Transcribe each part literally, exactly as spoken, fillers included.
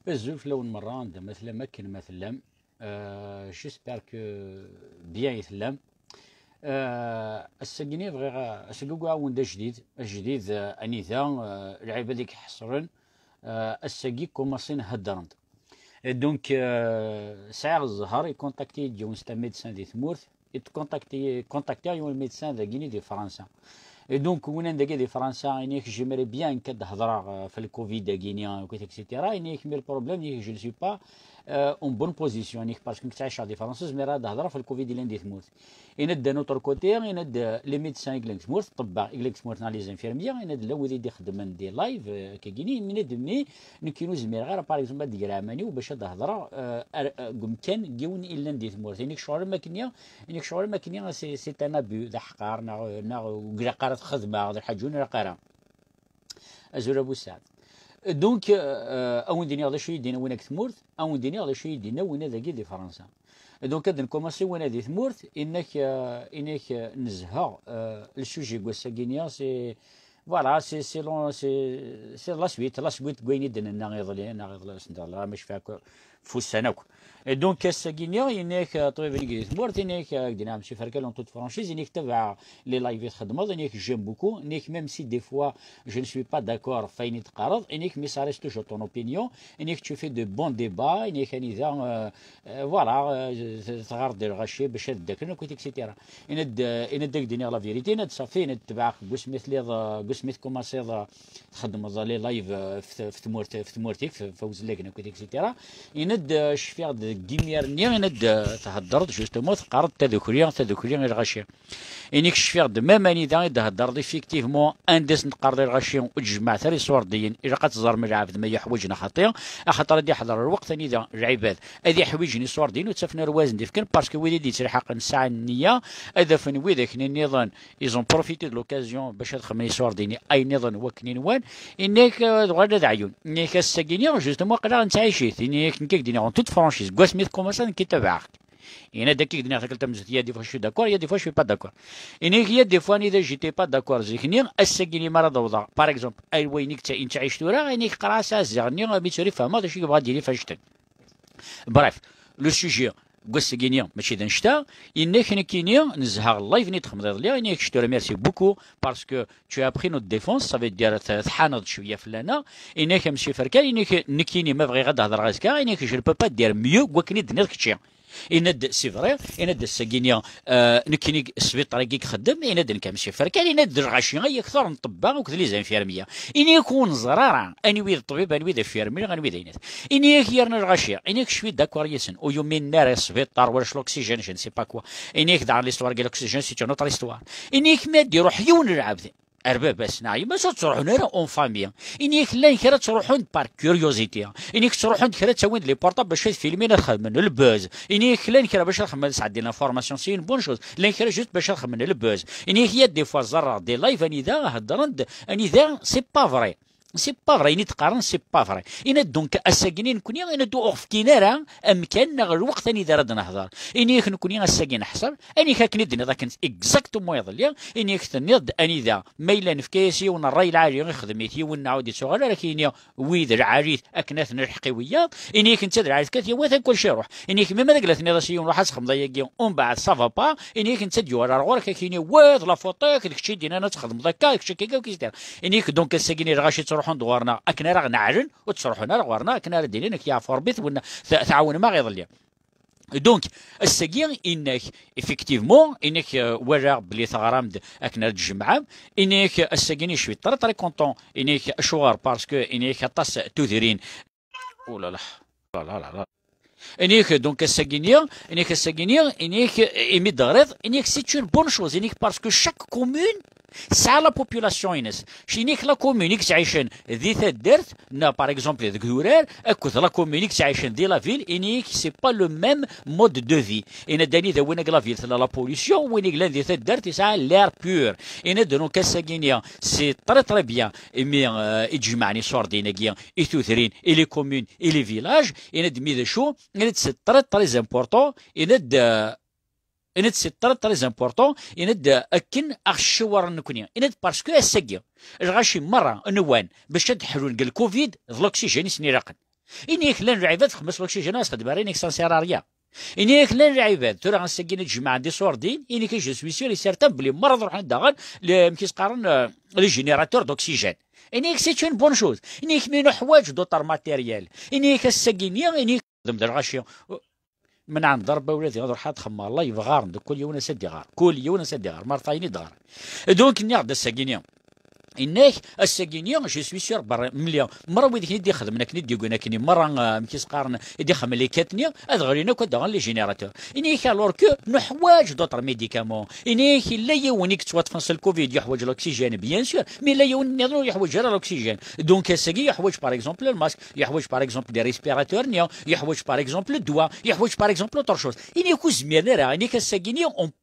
Azul fell-awen merra, anda ma tellam, akken ma tellam. Euh, j'espère que bien i tellam. Euh, ass-agi-ni bɣiɣ a-, ass-agi uɣeɣ-awen-d ajdid, ajdid, euh, anida, euh, lɛibad i iḥeṣren, euh, ass-agi kumaṣin heddren-d. Et donc, euh, sɛiɣ zzher, ikontakti-yi-d yiwen, c'est un médecin di tmurt, ikontakti-, kontaktiɣ yiwen médecin dagini di Fransa. Et donc, winna dagi di Fransa, ini-ak, j'aimerais bien ad d-hedreɣ, euh, f le covid dagini, et cetera. Ini-ak, mais le problème, ini-ak, je ne suis pas, euh, en bonne position, ini-ak, parce que nekk ttɛiceɣ di Fransa, zmireɣ ad d-hedreɣ f le covid yellan di tmurt. Ini-ak, d'un autre côté, ini-ak, les médecins i yellan di tmurt, ṭṭebba i yellan di tmurt, neɣ les infirmiers, ini-ak, llan wid i d-ixeddmen des lives, euh, akkagini, ini-ak, mais nekk ur zmireɣ ara, par exemple, ad d-greɣ iman-iw bac ad d-hedreɣ, euh, ar, euh, deg umkan n yiwen i yellan di tmurt. Ini-ak, ccɣel am akken-nni, Ini-ak, ccɣel am akken-nni, c'est, c'est un abus, d aḥqar, neɣ, neɣ ur ilaq ara ad t-xedmeɣ, d lḥaǧa ur ilaq ara. Azul a Bu Sseɛd. Donc, euh, a wen-d-iniɣ d acu i yi-d-yenna winna deg tmurt, a wen-d-iniɣ d acu i yi-d-yenna winna dagi di Fransa. Donc, ad nkumaṣi winna di tmurt, ini-ak, euh, ini-ak, euh, nezha, euh, le sujet n wass-agi-nni, c'est, voilà, c'est, c'est long, c'est, c'est la suite, la suite n wayen i d-nenna iḍelli, neɣ iḍelli, ass n iḍelli, ma cfiɣ akk, f ussan akk. Et donc, ass-agi-nni, ini-ak, euh, ṭṭbib-nni di tmurt, ini-ak, euh, ak-d-iniɣ, Monsieur Ferkal, en toute franchise, ini-ak, tabaɛeɣ les lives i txeddmeḍ, ini-ak, j'aime beaucoup, ini-ak, même si des fois, je ne suis pas d'accord f wayen i d-teqqareḍ, ini-ak, mais ça reste toujours ton opinion, ini-ak, tu fais de bons débats, ini-ak, anida, euh, euh, voilà, euh, teɣɣar-d lɣaci bac ad ddaklen akk, et cetera. Ini-d, euh, ini-d ak-d-iniɣ la vérité, ini-d, safi, ini-d, tebɛeɣ-k deg wasmi telliḍ, euh, deg wasmi tkumaṣiḍ, euh, txeddmeḍ les lives, euh, f t-, f tmurt, f tmurt-ik, f, f Awezlagen akk, et cetera. Ini-d, euh, cfiɣ-d deg imir-nni, ini-d, euh, theddreḍ, justement, teqqareḍ tadukli, tadukli i lɣaci. Ini-k cfiɣ-d, même anida i d-theddreḍ, effectivement, anda i sen-teqqareḍ i lɣaci, ur d-tjemɛeḍ ara iṣurdiyen, ilaq ad teẓrem lɛebd ma yeḥwaǧ neɣ xaṭi, axaṭer ad d-iḥḍer lweqt anida lɛibad ad iḥwiǧen iṣurdiyen, ur ttafen ara wa ad sen-d-fken, parce que wid i d-yettlḥaqen sɛan nniya ad afen widak-nni nniḍen, ils ont profité de l'occasion bac ad xedmen iṣurdiyen ayen nniḍen wakken i nwan. Ini-ak, euh, ad uɣalen ad ɛyun. Ini-ak ass-agi-nni, justement, aql-aɣ nettɛic-it. Ini-ak nekk ak-d-iniɣ en toute franchise, deg wasmi tkumaṣiḍ nekk i tabaɛeɣ-k. Ini-ak ad k-iniɣ tikkelt tamezwarut, il y a des fois je suis d'accord, il y a des fois je suis pas d'accord. Ini-ak, il y a des fois anida j'étais pas d'accord zik-nni, ass-agi-nni mi ara d-awḍeɣ, par exemple, ar wayen i nettɛic tura, ini-ak qqareɣ-as a ziɣ-nni, mi tura i fehmeɣ d acu i yebɣa ad d-yini f annect-en. Bref, le sujet n wass-agi-nni mačči d annect-a. Ini-ak nekkini nezha live-nni d-xedmeḍ iḍelli, ini-ak je te remercie beaucoup parce que tu as pris notre défense, ça veut dire t-, tḥaneḍ-d cwiya fell-aneɣ. Ini-ak a Monsieur Ferkal, ini-ak nekkini ma bɣiɣ ad d-hedreɣ azekka, ini-ak je ne peux pas dire mieux n wakken i d-tenniḍ kečči. Ini-d c'est vrai, ini-d ass-agi-nni, euh, nekkini sbiṭar-agi i ixeddem, ini-d nekk a Monsieur Ferkal, ini-d d lɣaci ay akter n ṭṭebba akked les infirmiers. Ini-ak ur neẓri ara anwi d ṭṭbib, anwi d infirmier, anwi d ayen. Ini-ak yerna lɣaci, ini-ak je suis d'accord yid-sen, ur yuminen ara sbiṭar wala l'oxygène, je ne sais pas quoi. Ini-ak daɣen l'histoire n l'oxygène, c'est une autre histoire. Ini-ak mi ad d-iruḥ yiwen n lɛebd ar baba-s neɣ yemma-s, ur ttruḥun ara en famille. Ini-ak llan kra ttruḥun-d par curiosité. Ini-ak ttruḥun-d kra ttawin-d les portables bac ad filmin, ad xedmen le buzz. Ini-ak llan kra bac ad xedmen, ad sɛeddin l'information, c'est une bonne chose. Llan kra juste bac ad xedmen le buzz. Ini-ak il y a des fois ẓerreɣ des lives anida heddren-d, anida c'est pas vrai. C'est pas vrai, ini-d qqaren c'est pas vrai. Ini-d donc ass-agi-nni nekkni, ini-d ur ɣ-fkin ara amkan neɣ lweqt anida ara d-nehder. Ini-ak nekkni ass-agi neḥṣel, ini-ak akken i d-tenniḍ akken exactement iḍelli, ini-ak tenniḍ-d anida ma yella nefka-yas yiwen ṛṛay lɛali ixdem-it, yiwen neɣ ur d-ittuɣal ara, ak-yini wid lɛali akken ad t-nelḥeq i wiyaḍ, ini-ak netta d lɛali, fka-t yawi atan kulci iruḥ. Ini-ak même ad ak-la tenniḍ-as i yiwen ruḥ ad txedmeḍ ayagi, umbeɛd ça va pas, ini-ak netta d-yuɣal ar ɣur-k, ak-yini wa d la faute-ik, d kečč i d-yennan ad txedmeḍ akka, d kečč akka, et cetera. Ini-ak donc ass-agi-nni lɣaci ttruḥun-d ɣur-neɣ akken ara ɣ-neɛlen, ur ttruḥun ara ɣur-neɣ akken ara d-inin ak yeɛfu Rebbi, twen-, t-, tɛawnem-aɣ iḍelli. Donc, ass-agi, ini-ak, effectivement, ini-ak, euh, walaɣ belli teɣram-d akken ara d-tjemɛem, ini-ak ass-agi-nni je suis très, très content, ini-ak acuɣer, parce que ini-ak aṭas n tudrin. Oh là là, oh là là là. Ini-ak, donc, ass-agi-nni, ini-ak ass-agi-nni, ini-ak, imi d-teɣriḍ, ini-ak c'est une bonne chose, ini-ak parce que chaque commune tesɛa la population-ines. Ini-ak la commune i yettɛicen di taddart, neɣ par exemple deg Durar, akked la commune i yettɛicen di la ville, ini-ak c'est pas le même mode de vie. Ini-d anida win ag la ville tella la pollution, win i yellan di taddart yesɛa l'air pur. Ini-d donc ass-agi-nni c'est très, très bien, imi, euh, i d-jemɛen iṣurdiyen-agi i tudrin, i les communes, i les villages. Ini-d mi d acu, ini-d c'est très, très important, ini-d, euh, ini-d c'est très, très important, ini-d, euh, akken aɣ-ccewren nekkni. Ini-d parce que ass-agi lɣaci merra nwan bac ad ḥlun deg le covid d l'oxygène i sen-ilaqen. Ini-ak llan lɛibad xemmes l'oxygène, ur as-xeddem ara, ini-ak ça ne sert à rien. Ini-ak llan lɛibad, tura ass-agi ad jemɛen d iṣurdiyen, ini-ak je suis sûr et certain belli merra ad ruḥen daɣen, le- amek i s-qqaren, euh, les générateurs d'oxygène. Ini-ak c'est une bonne chose. Ini-ak mi nuḥwaǧ d'autres matériels. Ini-ak ass-agi-ni, ini-ak xdem d lɣaci. Menɛen ḍerba ula d ad ruḥeɣ ad xemmeɣ, Allah yebɣaren, d kul yiwen ass ad d-iɣer, kul yiwen ass ad d-iɣer, mertayen i d-ɣer. Donc nniɣ-d ass-agi-ni, inna-k ass-agi-ni, je suis sûr, berra mliya, merra wid akken i d-ixedmen akken i d-yeggun akken i merra, ah, amek i s-qqaren, i d-ixedmen les quêtes-nni, ad ɣlin akk ad d-aɣen les générateurs. Ini-k alors que nuḥwaǧ d'autres médicaments. Ini-k illa yiwen i yettwaṭṭfen s le covid, yuḥwaǧ l'oxygène, bien sûr, mais illa yiwen nniḍen ur yuḥwaǧ ara l'oxygène. Donc ass-agi yuḥwaǧ par exemple le masque, yeḥwaǧ par exemple des respirateurs-nni, yeḥwaǧ par exemple ddwa, yeḥwaǧ par exemple autre chose. Ini-k ur zmiren ara, ini-k ass-agi-ni, on-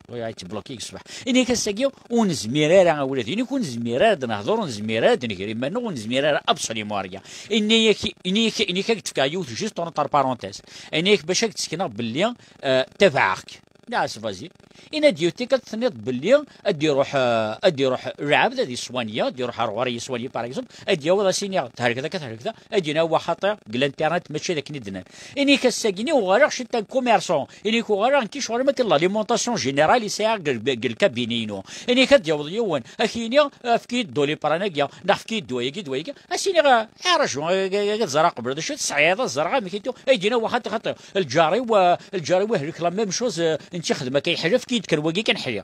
Wi yettbloki deg ṣṣbeḥ. Ini-k ass-agi ur nezmir ara, a wlad, ini-k ur nezmir ara ad nehḍer, ur nezmir ara ad nger iman-nneɣ, ur nezmir ara absolument rien. Ini-k, ini-k, ini-k ad k-d-fkeɣ yiwet juste entre parenthèses. Ini-k bac ad k-d-sekneɣ belli, euh, tabaɛeɣ-k. Nniɣ-as vas-y. Ini-d yiwet tikkelt tenniḍ belli ad d-iruḥ, eh, ad d-iruḥ lɛebd ad yeswanya, ad d-iruḥ ar ɣur-i yeswanya, par exemple, ad d-yaweḍ ad s-iniɣ thelkeḍ akka, thelkeḍ, ad d-yini wa xaṭi, deg l'internet mačči d akken i d-nnan. Ini-k ass-agi-ni uɣaleɣ je suis un commerçant, ini-k uɣaleɣ nekk ccɣel-iw akk l'alimentation générale i sɛiɣ deg, deg lkabini-inu. Ini-k ad d-yaweḍ yiwen, ad k-yini efk-iyi-d doliprane-agi, neɣ efk-iyi-d ddwa-agi, ddwa-agi, ad s-iniɣ, eh, arju, eh, eh, eh, ad ẓreɣ qbel d acu tesɛiḍ, ad ẓreɣ amek i tu-, ad d-yini wa xaṭi, xaṭi. Lǧar-iw, eh, lǧar-iw ihlek la même chose, eh, netta ixdem akka yeḥla, efk-iyi-d kan wagi kan ḥliɣ.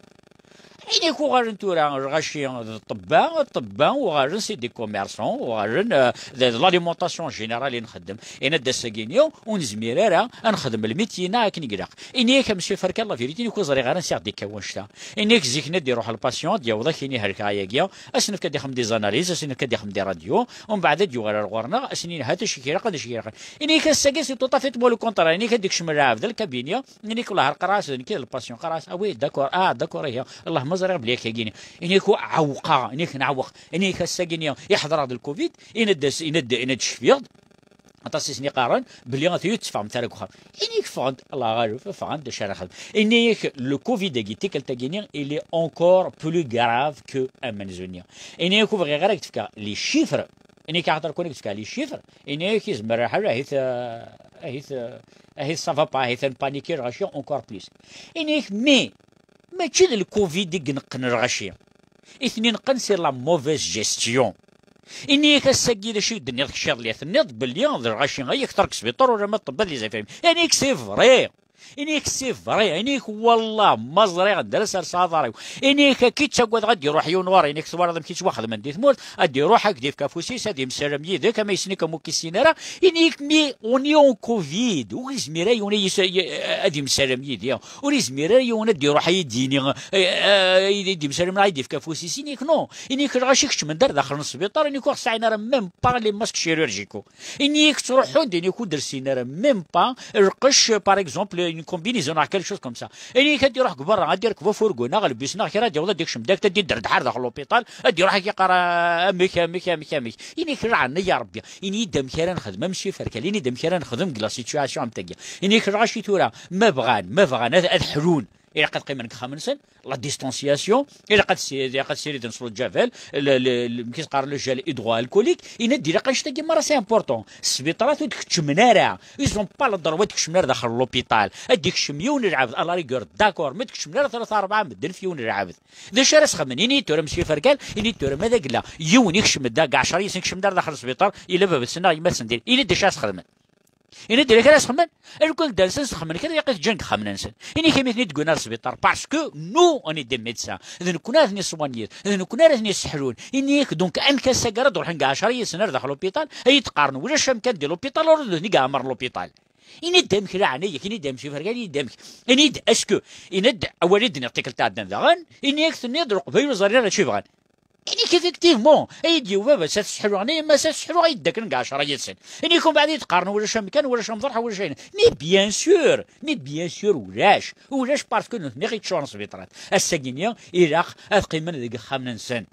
Ini-k uɣalen tura lɣaci d ṭṭebba, ṭṭebba uɣalen c'est des commerçants, uɣalen, eh, d, d l'alimentation générale i nxeddem. Ini-d ass-agi-ni ur nezmir ara ad nexdem lmityi-nneɣ akken i ilaq. Ini-ak a monsieur Ferkal la vérité, ini-k ur ẓriɣ ara ansi ɣ-d-ikka wannect-a. Ini-ak zik-nni ad d-iruḥ le patient, ad d-yaweḍ ad k-yini helkeɣ ayagi, ad s-nefk ad ixdem des analyses, ad s-nefk ad ixdem des radios, umbeɛd ad d-yuɣal ar ɣur-neɣ, ad s-nini ha-t acu i k-ilaqen, acu i k-ilaqen. Ini-ak ass-agi c'est tout à fait le contraire, ini-ak ad d-ikcem lɛebd lkabini, ini-k wellah ar qqareɣ-as d nekk i d le patient, qqareɣ-as ah oui d'accord, ah d'accord, ihi wellah ma ẓriɣ belli akka-agi-ni. Ini-ak ɛewqeɣ, ini-ak nɛewweq, ini-ak ass-agi-ni iḥḍer-aɣ-d le covid, ini-d, ini-d, ini-d cfiɣ-d. Aṭas i sen-iqqaren belli ata ur tetteffɣemt ara deg uxxam. Ini-k ffɣen-d, Allah ɣaleb, ffɣen-d, d acu ara xedmen? Ini-ak le covid-agi, tikkelt-agi-ni, il est encore plus grave que amenzu-nni. Ini-ak ur bɣiɣ ara ad k-d-fkeɣ les chiffres. Ini-ak axaṭer kun ad k-d-fkeɣ les chiffres, ini-ak izmer lḥal ahit, ahit, ahit ça va pas, ahit ad npanikiɣ lɣaci encore plus. Ini-ak mais mačči d le covid i ineqqen lɣaci. I ten-ineqqen c'est la mauvaise gestion. Ini-ak ass-agi d acu i d-tenniḍ kečč iḍelli, tenniḍ belli d lɣaci ay akter deg sbiṭar ulamma d ṭṭebba d les infirmiers. Ini-ak c'est vrai. Ini-ak c'est vrai. Ini-ak wallah ma ẓriɣ anda ara serseɣ aḍar-iw. Ini-ak akka i ttagadeɣ ad d-iruḥ yiwen ɣur-i. Ini-ak twalaḍ amek i ttwaxedmen di tmurt, ad d-iruḥ ad k-d-ifk afus-is, ad yemsalam yid-k, ama yessen-ik ama ur k-yessin ara. Ini-ak mi on est en covid, ur yezmir ara yiwen ad yis-, ad yemsalam yid-i. Ur yezmir ara yiwen ad d-iruḥ ad yi-d-yini, eh, eh, ad d-yemsalam neɣ ad d-ifk afus-is. Ini-ak non. Ini-ak lɣaci keččmen-d ar daxel n sbiṭar, ini-ak ur sɛin ara même pas les masques chirurgicaux. Ini-ak ttruḥun-d, ini-ak ur d-ssin ara même pas lqecc, par exemple, une combinaison neɣ quelque chose comme ça. Ini-ak ad d-iruḥ deg berra, ad d-irkeb afurgu neɣ lbis neɣ kra, ad d-yaweḍ ad d-ikcem direct, ad d-idder dḥar daxel l'hôpital, ad d-iruḥ ad k-iqqar, ah, amek, amek, amek, amek. Ini-ak lɛen ya Rebbi, ini-yi-d amek ara nexdem, a monsieur Ferkal, ini-d amek ara nexdem deg la situation am tagi. Ini-ak lɣaci tura, ma bɣan, ma bɣan ad, ad ḥlun, ilaq ad qqimen deg uxxam-nsen, la distanciation, ilaq ad si-, ilaq ad ssiriden s lǧabal, le, le, le, amek i s-qqaren, le gel hydroalcoolique, ini-d ilaq annect-agi merra, c'est important. Sbiṭarat ur d-keččmen ara, ils ont pas le droit ad d-kecmen ar daxel l'hôpital. Ad d-ikcem yiwen lɛebd, à la rigueur, d'accord, ma d-keččmen ara tlata rebɛa medden f yiwen lɛebd. D acu ara sxedmen? Ini-yi-d tura, monsieur Ferkal, ini-yi-d tura ma d agella yiwen ikcem-d, deg ɛecra yis-sen ikcem-d ar daxel n sbiṭar, ila baba-tsen neɣ yemma-tsen din, ini-d acu ara sxedmen? Ini-d ila kra ara sxedmen? Lukan ddan-sen sxedmen kra, ilaq ad ǧǧen deg ixxamen-nsen. Ini-k a mi ten-id-wwin ar sbiṭar, parce que nous, on est des médecins. D nekkni ara ten-iswanyin, d nekkni ara ten-isseḥlun. Ini-ak, donc, amek ass-agi ara d-ruḥen deg ɛecra yis-sen ar daxel l'hôpital, ad yi-d-qqaren ulac amkan di l'hôpital, ur d nutni i iɛemmren l'hôpital. Ini-d amek, leɛnaya-k, ini-d amek, sufrgan, ini-d amek. Ini-d, est-ce que, ini-d, awal i d-nniɣ tikkelt iɛeddan daɣen, ini-ak tenniḍ, Leqbayel ur ẓrin ara acu i bɣan. Ini-k, effectivement, ay d-yiwi baba-s ad t-sseḥluɣ, neɣ yemma-s ad t-sseḥluɣ, ay d-akken deg ɛecra yid-sen. Ini-k, umbeɛd i d-qqaren, ulac amkan, ulac amḍerḥ, ulac ayen. Mais bien sûr, mais bien sûr, ulac, ulac, parce que nutni i yeččuren sbiṭrat. Ass-agi-nni, ilaq ad qqimen deg ixxamen-nsen.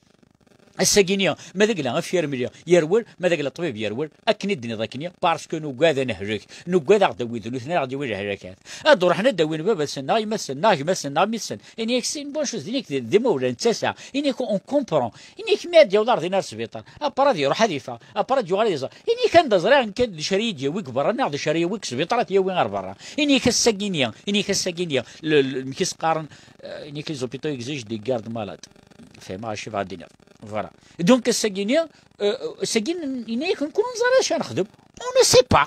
Ass-agi-nni, ma d agla infirmier yerwel, ma d agla ṭṭbib yerwel, akken i d-tenniḍ akkenni, parce que nugad ad nehlek, nugad ad aɣ-d-awin d nutni ara aɣ-d-yawin lehlakat. Ad d-ruḥen ad d-awin baba-tsen-nneɣ, yemma-tsen-nneɣ, mmi-tsen. Ini-ak c'est une bonne chose, ini-ak d, d imawlan, d tasa. Ini-ak on comprend. Ini-ak mi ad d-yaweḍ ar din ar sbiṭar, après ad iruḥ ad iffeɣ, après ad yuɣal ad iẓer. Ini-ak anda ẓriɣ nekk ad d acu ara yi-d-yawi deg berra neɣ d acu ara yawi deg sbiṭar ad t-yawi ar berra. Ini-ak ass-agi-nni, ini-ak ass-agi-nni, le, le, amek i s-qqaren, euh, ini-ak les hôpitaux exigent des gardes malades. Fehmeɣ acu i bɣa ad d-iniɣ. Voilà. Donc ass-agi-nni, euh, ass-agi n-, yenna-yak nekkni ur neẓri acu ara nexdem. On ne sait pas.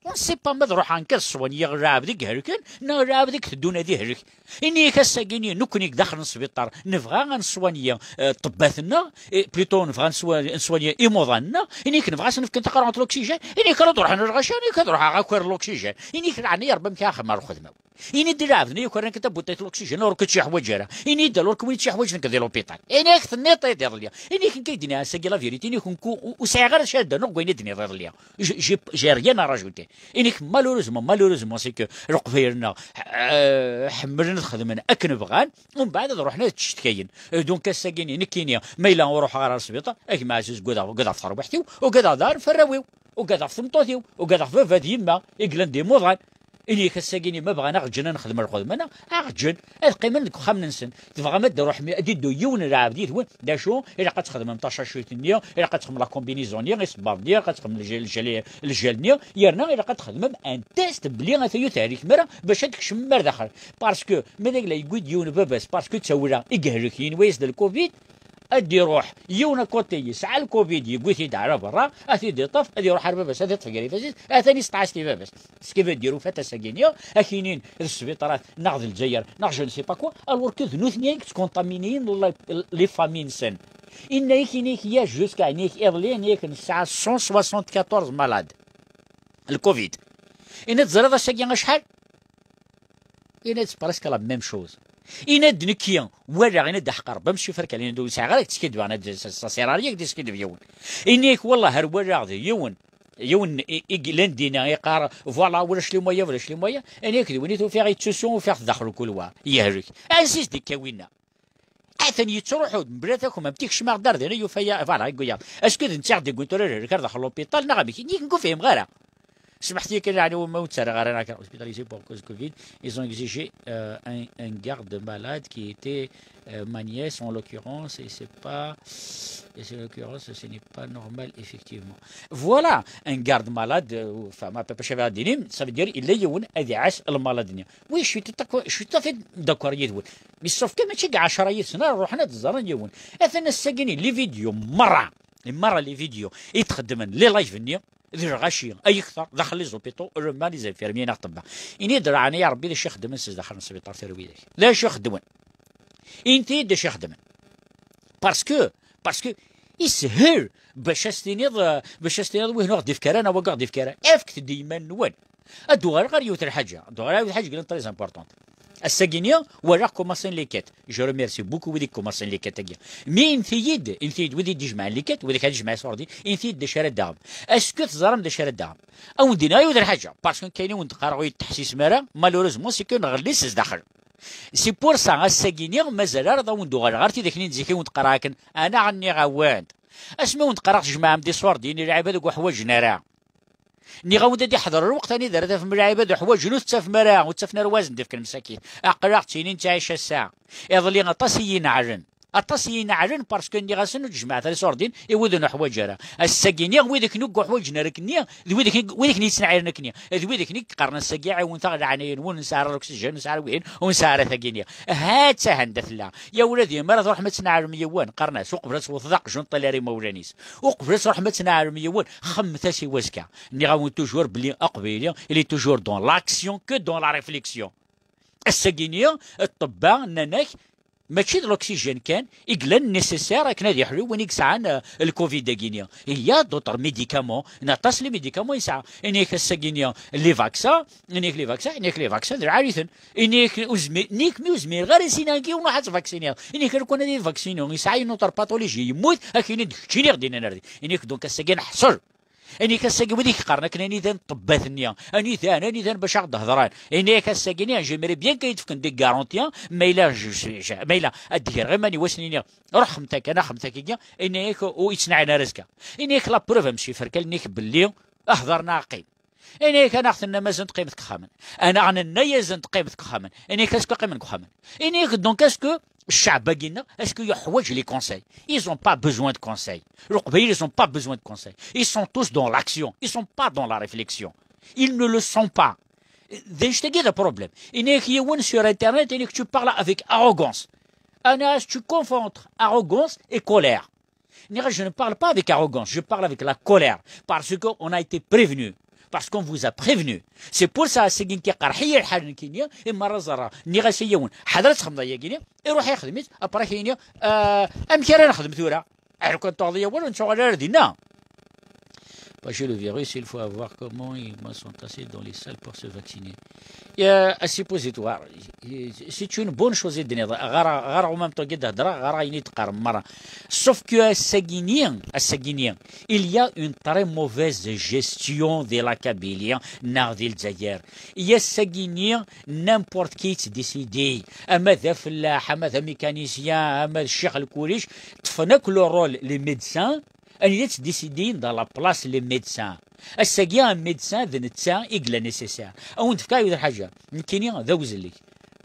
On ne sait pas ma ad ruḥeɣ nekk ad swanyeɣ lɛebd i ihelken neɣ lɛebd i iteddun ad ihlek. Ini-ak ass-agi-nni nekkni deg daxel n sbiṭar nebɣa ad neswanyi, euh, ṭṭebbat-nneɣ, eh, plutôt nebɣa ad neswa-, neswanyi imuḍan-nneɣ, ini-ak nebɣa ad sen-fken taqerɛunt l'oxygène, ini-ak ara d-ruḥen lɣaci, ini-ak ad ruḥeɣ akwar l'oxygène, ini-ak leɛnaya Rebbi amek ara xedmeɣ lxedma-w. Ini-d i lɛebd-nni yuker-ak tabutayt l'oxygène ur k-tt-yeḥwaǧ ara. Ini-d alors win tt-yeḥwaǧen nekk di l'hôpital. Ini-ak tenniḍ-t-id iḍelli. Ini-ak nekk i d-nniɣ ass-agi la vérité. Ini-ak nekk ur, ur sɛiɣ ara acu ara d-rnuɣ deg wayen i d-tenniḍ iḍelli. J'ai, j'ai, j'ai rien à rajouter. Ini-ak malheureusement, malheureusement, c'est que Leqbayel-nneɣ, euh, ḥemmlen ad xedmen akken bɣan, umbeɛd ad ruḥen ad ttcetkayen. Euh, donc ass-agi-nni nekkini ma yella ur ruḥeɣ ara ar sbiṭar, a gma Ɛziz, ugadeɣ, ugadeɣ ɣef terwiḥt-iw, ugadeɣ daɣen ɣef warraw-iw, ugadeɣ ɣef tmeṭṭut-iw, ugadeɣ ɣef baba d yemma i yellan d imuḍan. Ini-ak ass-agi-nni ma bɣan aɣ-ǧǧen ad nexdem lxedma-nneɣ, aɣ-ǧǧen ad qqimen deg uxxam-nsen. Tebɣam ad d-ruḥem, ad d-iddu yiwen n lɛebd yid-wen, d acu? Ilaq ad txedmem tacacit-nni, ilaq ad txedmem la combinaison-nni, isebbaḍ-nni, ilaq ad txedmem lj-, lj-, ljal-nni, yerna ilaq ad txedmem un test belli ata ur tehlikem ara bac ad tkecmem ar daxel. Parce que ma d agla yewwi-d yiwen baba-s, parce que d tawla i yehlek, yenwa-yas d lcovid, ad d-iruḥ yiwen akoṭi yesɛa lcovid, yewwi-t-id ar berra, ad t-id-iṭṭef, ad iruḥ ar baba-s, ad iṭṭef gar ifassen-is, atan isteɛɛac i baba-s. Ce qui veut dire, ufat ass-agi-nni, ad k-inin d sbiṭarat, neɣ d Lezzayer, neɣ je ne sais pas quoi, alors que d nutni i yettkontaminiyen la-, les familles-nsen. Inna-yak, inna-yak, ya jusqu'à, inna-yak, iḍelli, inna-yak, nesɛa cent soixante-quatorze malades. Lcovid. Inna teẓriḍ ass-agi acḥal? Inna-d c'est presque la même chose. Inna-d nekki, walaɣ, inna-d aḥeqq Rebbi, am ccif Rkal, inna-d ur sɛiɣ ara yettskidbeɣ, inna-d ça, ça sert à rien ad yeskiddeb yiwen. Inna-yak, wallah, ar walaɣ d yiwen, yiwen i, i yellan dinna, iqqar, voilà, ulac les moyens, ulac les moyens. Inna-yak d win i t-ufiɣ yettusu, ufiɣ-t daxel ukulwa, yehlek. Ansi s-d-ikka winna? Atan yettruḥu-d mebla takmamt, ikcem-aɣ-d ar dinna, yufa-ya, voilà, yewwi-yaɣ-d. Est-ce que d netta i ɣ-d-yewwin tura ad rkar daxel l'hôpital, neɣ amek? Nekk ur fhimeɣ ara. Smeḥt-iyi kan, yeɛni, ma ur ttarraɣ ara akka, hospitalisé pour cause Covid, ils ont exigé, euh, un, un garde malade qui était, euh, ma nièce, en l'occurrence, et c'est pas, et c'est l'occurrence, ce n'est pas normal, effectivement. Voilà, un garde malade, euh, enfin, ma papa Chava Dinim, ça veut dire, il est youn, ad iɛac lmalad-nni. Oui, je suis tout à fait, je suis tout à fait d'accord yid-wen. Mais sauf que mačči deg ɛecra yid-sen ara ruḥen ad ẓren yiwen. Atan ass-agi-nni, les vidéos, merra, merra les vidéos i txeddmen, les lives-nni, d lɣaci, ay akter, daxel les hôpitaux, le mal les infirmiers neɣ ṭṭebba. Ini-d, leɛnaya Rebbi, d acu i xeddmen s daxel n sbiṭar tura widak? D acu i xeddmen? Inti-yi-d d acu i xeddmen. Parce que, parce que, ishel bac as-tiniḍ, euh, bac as-tiniḍ, wihin ur ɣ-d-ifki ara, neɣ wagi ur ɣ-d-ifki ara. Efket-d i yiman-nwen. Ad d-uɣaleɣ ɣer yiwet n lḥaǧa. Ad d-uɣaleɣ ɣer yiwet n lḥaǧa yellan très importante. Ass-agi-nni, walaɣ commencen les quêtes. Je remercie beaucoup wid i commencen les quêtes-agi. Mi inti-yi-d, inti-yi-d wid i d-ijemɛen les quêtes, wid i d-ijemɛen iṣurdi, inti-yi-d d acu ara d-taɣem. Est-ce que teẓram d acu ara d-taɣem? Ad wen-d-iniɣ yiwet n lḥaǧa, parce que kayen i wen-d-qqareɣ ur yi-d-teḥsisem ara, malheureusement, c'est que nɣelli s zdaxel. C'est pour ça, ass-agi-nni, mazal ara d awen-d-uɣaleɣ ɣer tidak-nni n zik i wen-d-qqareɣ akken, anaɣ nniɣ-awen-d. Asmi i wen-d-qqareɣ tjemɛem-d iṣurdiyen i lɛibad ur ḥwaǧen ara. Nniɣ-awen-d ad iḥḍer lweqt anida ara tafem lɛibad uḥwaǧen ur tettafem ara, ur ttafen ara wazen d-fken msakit. Aql-aɣ ttinin ttɛic ass-a. Iḍelli aṭas i yi-ineɛlen. Aṭas i yi-ineɛlen parce que nniɣ-asen ur d-jemɛet ara iṣurdiyen i wid ur nuḥwaǧ ara. Ass-agi-nni, wid akken ur uḥwaǧen ara akkenni, d wid akken, wid akken yettneɛɛilen akkenni, d wid akken i yeqqaren ass-agi, ɛiwnet-aɣ leɛnaya-nwen, ur nesɛi ara l'oxygène, ur nesɛi ara wihin, ur nesɛi ara tagi-nni. Ha-tt-a anda tella. Ya ula d yemma ara truḥem ad tneɛlem yiwen, qqaren-as, uqbel ad tewteḍ aqjun, ṭṭal ara imawlan-is. Uqbel ad truḥem ad tneɛlem yiwen, xemmet-as i wazekka. Nniɣ-awen toujours belli aqbayli, il est toujours dans l'action que dans la réflexion. Ass-agi-nni, ṭṭebba nnan-ak, mačči d l'oxygène kan i yellan nécessaire akken ad yeḥlu win i yesɛan, euh, lcovid-agi-nni. Il y a d'autres médicaments, n aṭas les médicaments yesɛa. Ini-ak ass-agi-nni les vaccins, ini-ak les vaccins, ini-ak les vaccins d lɛali-ten. Ini-ak ur zmir-, ini-ak mi ur zmireɣ ara ad s-iniɣ nekk yiwen ruḥ ad tvaksiniḍ. Ini-ak lukan ad ivaksini, yesɛa une autre pathologie, yemmut, ad k-ini d keččini i ɣ-d-innan ar din. Ini-ak donc ass-agi neḥṣel. Ini-ak ass-agi wid i k-qqaren akken anida n ṭṭebbat-nni, anida, anida bac ad aɣ-d-hedren. Ini-ak ass-agi-nni, j'aimerais bien kan ad yi-d-fken des garanties, ma yella, ma yella ad d-greɣ iman-iw ass-nni, ruḥemt akka, axemt akka, ini-ak ur yettnaɛin ara azekka. Ini-ak la preuve, a monsieur Ferkal, ini-ak belli hder neɣ qqim. Ini-ak anaɣ tennam-asen qqimet deg uxxam-nwen. Anaɣ nenna-asen qqimet deg uxxam-nwen. Ini-ak est-ce que qqimen deg uxxam-nwen. Ini-ak donc est-ce que ccɛeb-agi-nneɣ, est-ce que yeḥwaǧ les conseils? Ils ont pas besoin de conseils. Leqbayel, ils ont pas besoin de conseils. Ils sont tous dans l'action. Ils sont pas dans la réflexion. Ils ne le sont pas. D anect-agi d problème. Ini-ak yiwen sur Internet, ini-ak tu parles avec arrogance. Anas, tu confonds entre arrogance et colère. Nniɣ, je ne parle pas avec arrogance, je parle avec la colère, parce qu'on a été prévenu, parce qu'on vous a prévenu. C'est pour ça, ass-agi nekk iqerḥ-iyi lḥal nekkini, imi ara ẓerreɣ, nniɣ-as i yiwen, ḥader ad txedmeḍ ayagi-nni, iruḥ ixdem-it, après ini, euh, amek ara nexdem tura? Aru kan tuɣeḍ-iyi awal, ur nettuɣal ara dinna. Pas chez le virus, il faut avoir comment ils sont assez dans les salles pour se vacciner. Euh, un suppositoire. C'est une bonne chose i d-tenniḍ. Ɣer, ɣer en même temps i d-hedreɣ, ɣer ayen i d-teqqarem merra. Sauf que ass-agi-nni, ass-agi-nni, il y a une très mauvaise gestion de la Kabylie, neɣ di Lezzayer. I ass-agi-nni, n'importe qui yettdisidi, ama d afellaḥ, ama d amécanicien, ama d ccix lkulic, ṭṭfen akk le rôle les médecins, anida ttdisidiyen dans la place les médecins. Ass-agi, un médecin d netta i yella nécessaire. A wen-d-fkeɣ yiwet lḥaǧa. Nekkini d awezlig.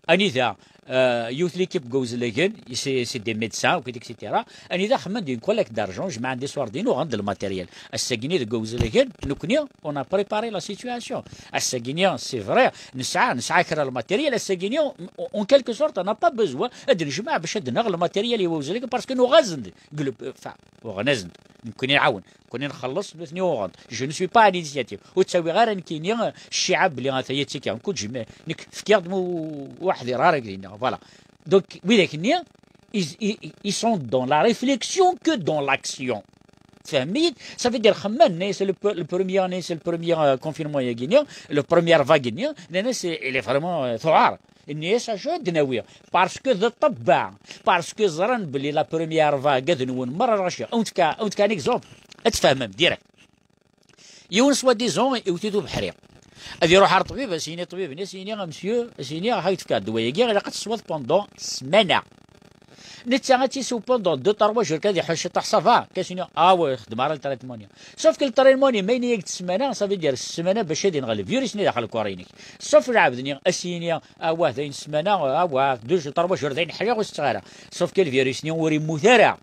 Anida, euh, yiwet l'équipe n wawezlagen, c'est, c'est des médecins, et cetera. Anida xemmen-d une collecte d'argent, jemɛen-d iṣurdiyen, uɣen-d le matériel. Ass-agi-nni deg wawezlagen, nekkni, on a préparé la situation. Ass-agi-nni, c'est vrai, nesɛa, nesɛa kra le matériel, ass-agi-nni, en, en quelque sorte, on n'a pas besoin ad nejmeɛ bac ad naɣ le matériel i wawezlagen, parce que nuɣ-asen-d, deg le, enfin, uɣen-asen-d. Nekkni nɛawen, nekkni nxelleṣ, nutni uɣen-d. Je ne suis pas à l'initiative. Ur ttawiɣ ara nekkini, euh, cciɛa belli ataya ttekkiɣ. Nekk ur jemɛ-, nekk fkiɣ-d mu-, ur ḥdireɣ ara deg dinna. Voilà. Donc, widak-nni, ils, ils, ils sont dans la réflexion que dans l'action. Tfehmem-iyi-d? Ça veut dire, xemmen, c'est le, le premier, c'est le premier, euh, confinement, yagi-nni, le première vague-nni, nnan-as, il est vraiment, euh, tuɛer. Nni-as acu ad d-nawi? Parce que d ṭṭebba, parce que ẓran belli la première vague ad nwen merra lɣaci. Ad wen-fkeɣ, ad wen-fkeɣ un exemple, ad tfehmem direct. Yiwen soi-disant iwet-it ubeḥri. Ad iruḥ ar ṭṭbib, ad s-yini ṭṭbib-nni, ad s-yini, a monsieur, ad s-yini, ha, ad k-fkeɣ ddwa-agi, ilaq ad tesweḍ pendant ssmana. Netta ad tt-isew pendant deux, trois jours, kan ad iḥucc ciṭuḥ, ça va, kan ad s-yini, ah ouais, xdem ara le traitement-nni. Sauf que le traitement-nni, ma yini-yak-d ssmana, ça veut dire ssmana bac ad yenɣel le virus-nni daxel le corps-inek. Sauf lɛebd-nni, ad s-yini, ah ouais, dayen ssmana, ah ouais, deux jours, trois jours, dayen ḥliɣ ur setteɣ ara. Sauf que le virus-nni ur immut ara.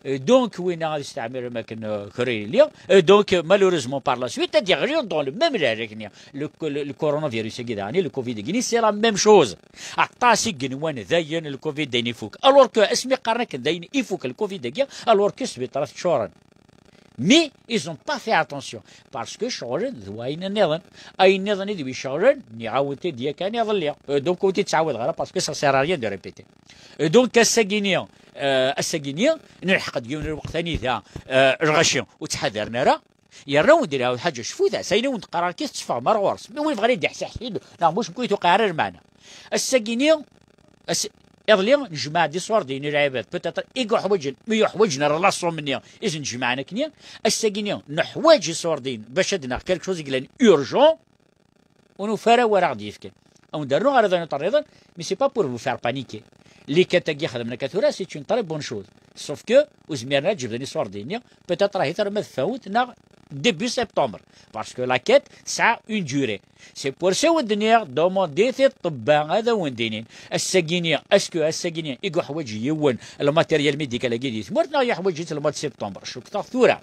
Euh, donc, winna ad isteɛmir am akken, euh, kra yelli. Euh, donc, euh, malheureusement, par la suite, ad iɣli dans le même lehlak-nni. Le, le, le coronavirus-agi daɣen, le covid-agi, c'est la même chose. Aṭas i yenwan dayen le covid dayen ifuk. Alors que, asmi qqaren akken dayen ifuk le covid-agi, alors que sbiṭarat ččuren. Mais ils ont pas fait attention. Parce que ceɣlen d wayen nniḍen. Ayen nniḍen i d wi ceɣlen, nniɣ-awen-t-id yakan iḍelli. Euh, donc, ur t-id-ttɛawadeɣ ara, parce que ça sert à rien de répéter. Euh, donc, ass-agi-nni, euh, ass-agi-nni, nelḥeq-d yiwen lweqt anida, euh, lɣaci ur ttḥadaren ara, yerna ur d-lɛawed ḥaǧa, cfut-as, ayen i wen-d-qqareɣ akka tetteffɣem ar ɣur-s. Mi win bɣan ad d-iḥsaḥ-id, neɣ mux mkul tuqeɛ ara lmeɛna. Ass-agi-nni, ass-, iḍelli, nejmeɛ-d iṣurdiyen i lɛibad, peut-être, i yuḥwaǧen, mi yuḥwaǧen relaṣum-nni, i sen-d-jemɛen akkenni. Ass-agi-nni, neḥwaǧ iṣurdiyen, bac ad naɣ quelque chose i yellan urgent, ur nufi ara wara ɣ-d-yefken. Ad wen-d-rnuɣ ɣer iḍan iṭerriḍen, mais c'est pas pour vous faire paniquer. Les quêtes-agi xedmen akka tura, c'est une très bonne chose. Sauf que, ur zmiren ad ǧebden iṣurdiyen-nni, peut-être ahit arma d fin août, neɣ début septembre. Parce que la quête tesɛa une durée. C'est pour ça i wen-d-nniɣ, demandit i ṭṭebba ad awen-d-inin. Ass-agi-nni, est-ce que ass-agi-nni i yuḥwaǧ yiwen le matériel médical-agi di tmurt, neɣ yuḥwaǧ-it le mois de septembre? Cukkeɣ tura.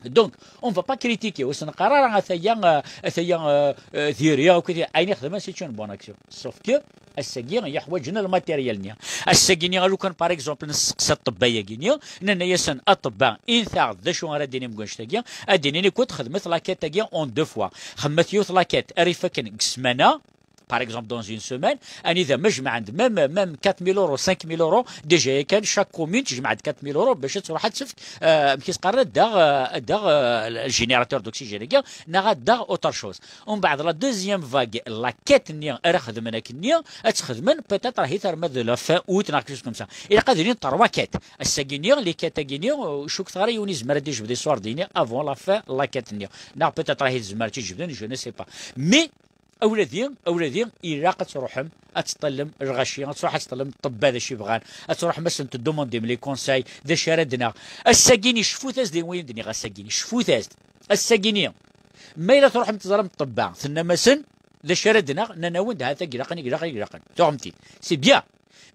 Donc, on va pas critiquer, ur s-neqqar ara ataya, euh, ataya, euh, euh, diri, akk ayen i xedmen, c'est une bonne action. Sauf que, ass-agi, yuḥwaǧen le matériel-nni. Ass-agi-nni, lukan, par exemple, nesteqsa ṭṭebba-yagi-nni, nenna-yasen, a ṭṭebba, init-aɣ-d d acu ara d-inim deg wannect-agi, ad d-inin, écoute, xedmet la quête-agi en deux fois. Xedmet yiwet la quête ara ifaken deg ssmana, par exemple dans une semaine, anida ma jemɛen-d même, même quatre mille euros, cinq mille euros, déjà yakan chaque commune tejmeɛ-d quatre mille euros bac ad truḥ ad tefk, euh, amek i s-qqaren, ad d-taɣ, euh, ad d-taɣ, euh, le générateur d'oxygène-agi, neɣ ad d-taɣ autre chose. Umbeɛd la deuxième vague, la quête-nni ara xedmen akkenni, ad tt-xedmen peut-être ahi terma de la fin août neɣ quelque chose comme ça. Ilaq ad ilin trois quêtes. Ass-agi-nni, les quêtes-agi-nni, euh, ur cukkeɣ ara yiwen izmer ad d-ijbed iṣurdiyen avant la fin, la quête-nni. Neɣ peut-être ahi tezmer ad tt-ijebden, je ne sais pas. Mais awladi, awladi, ilaq ad truḥem ad teṭṭallem lɣaci, ad truḥ ad teṭṭallem ṭṭebba d acu i bɣan, ad truḥem ad sen-teddumundim les conseils, d acu ara d-naɣ. Ass-agi-nni cfut-as-d i wayen d-nniɣ ass-agi-nni, cfut-as-d. Ass-agi-nni, ma yella truḥem teẓram ṭṭebba, tennam-asen d acu ara d-naɣ, nnan-awen-d ha-t-agi ilaqen, ilaqen, ilaqen. Tuɣem-t-id. C'est bien.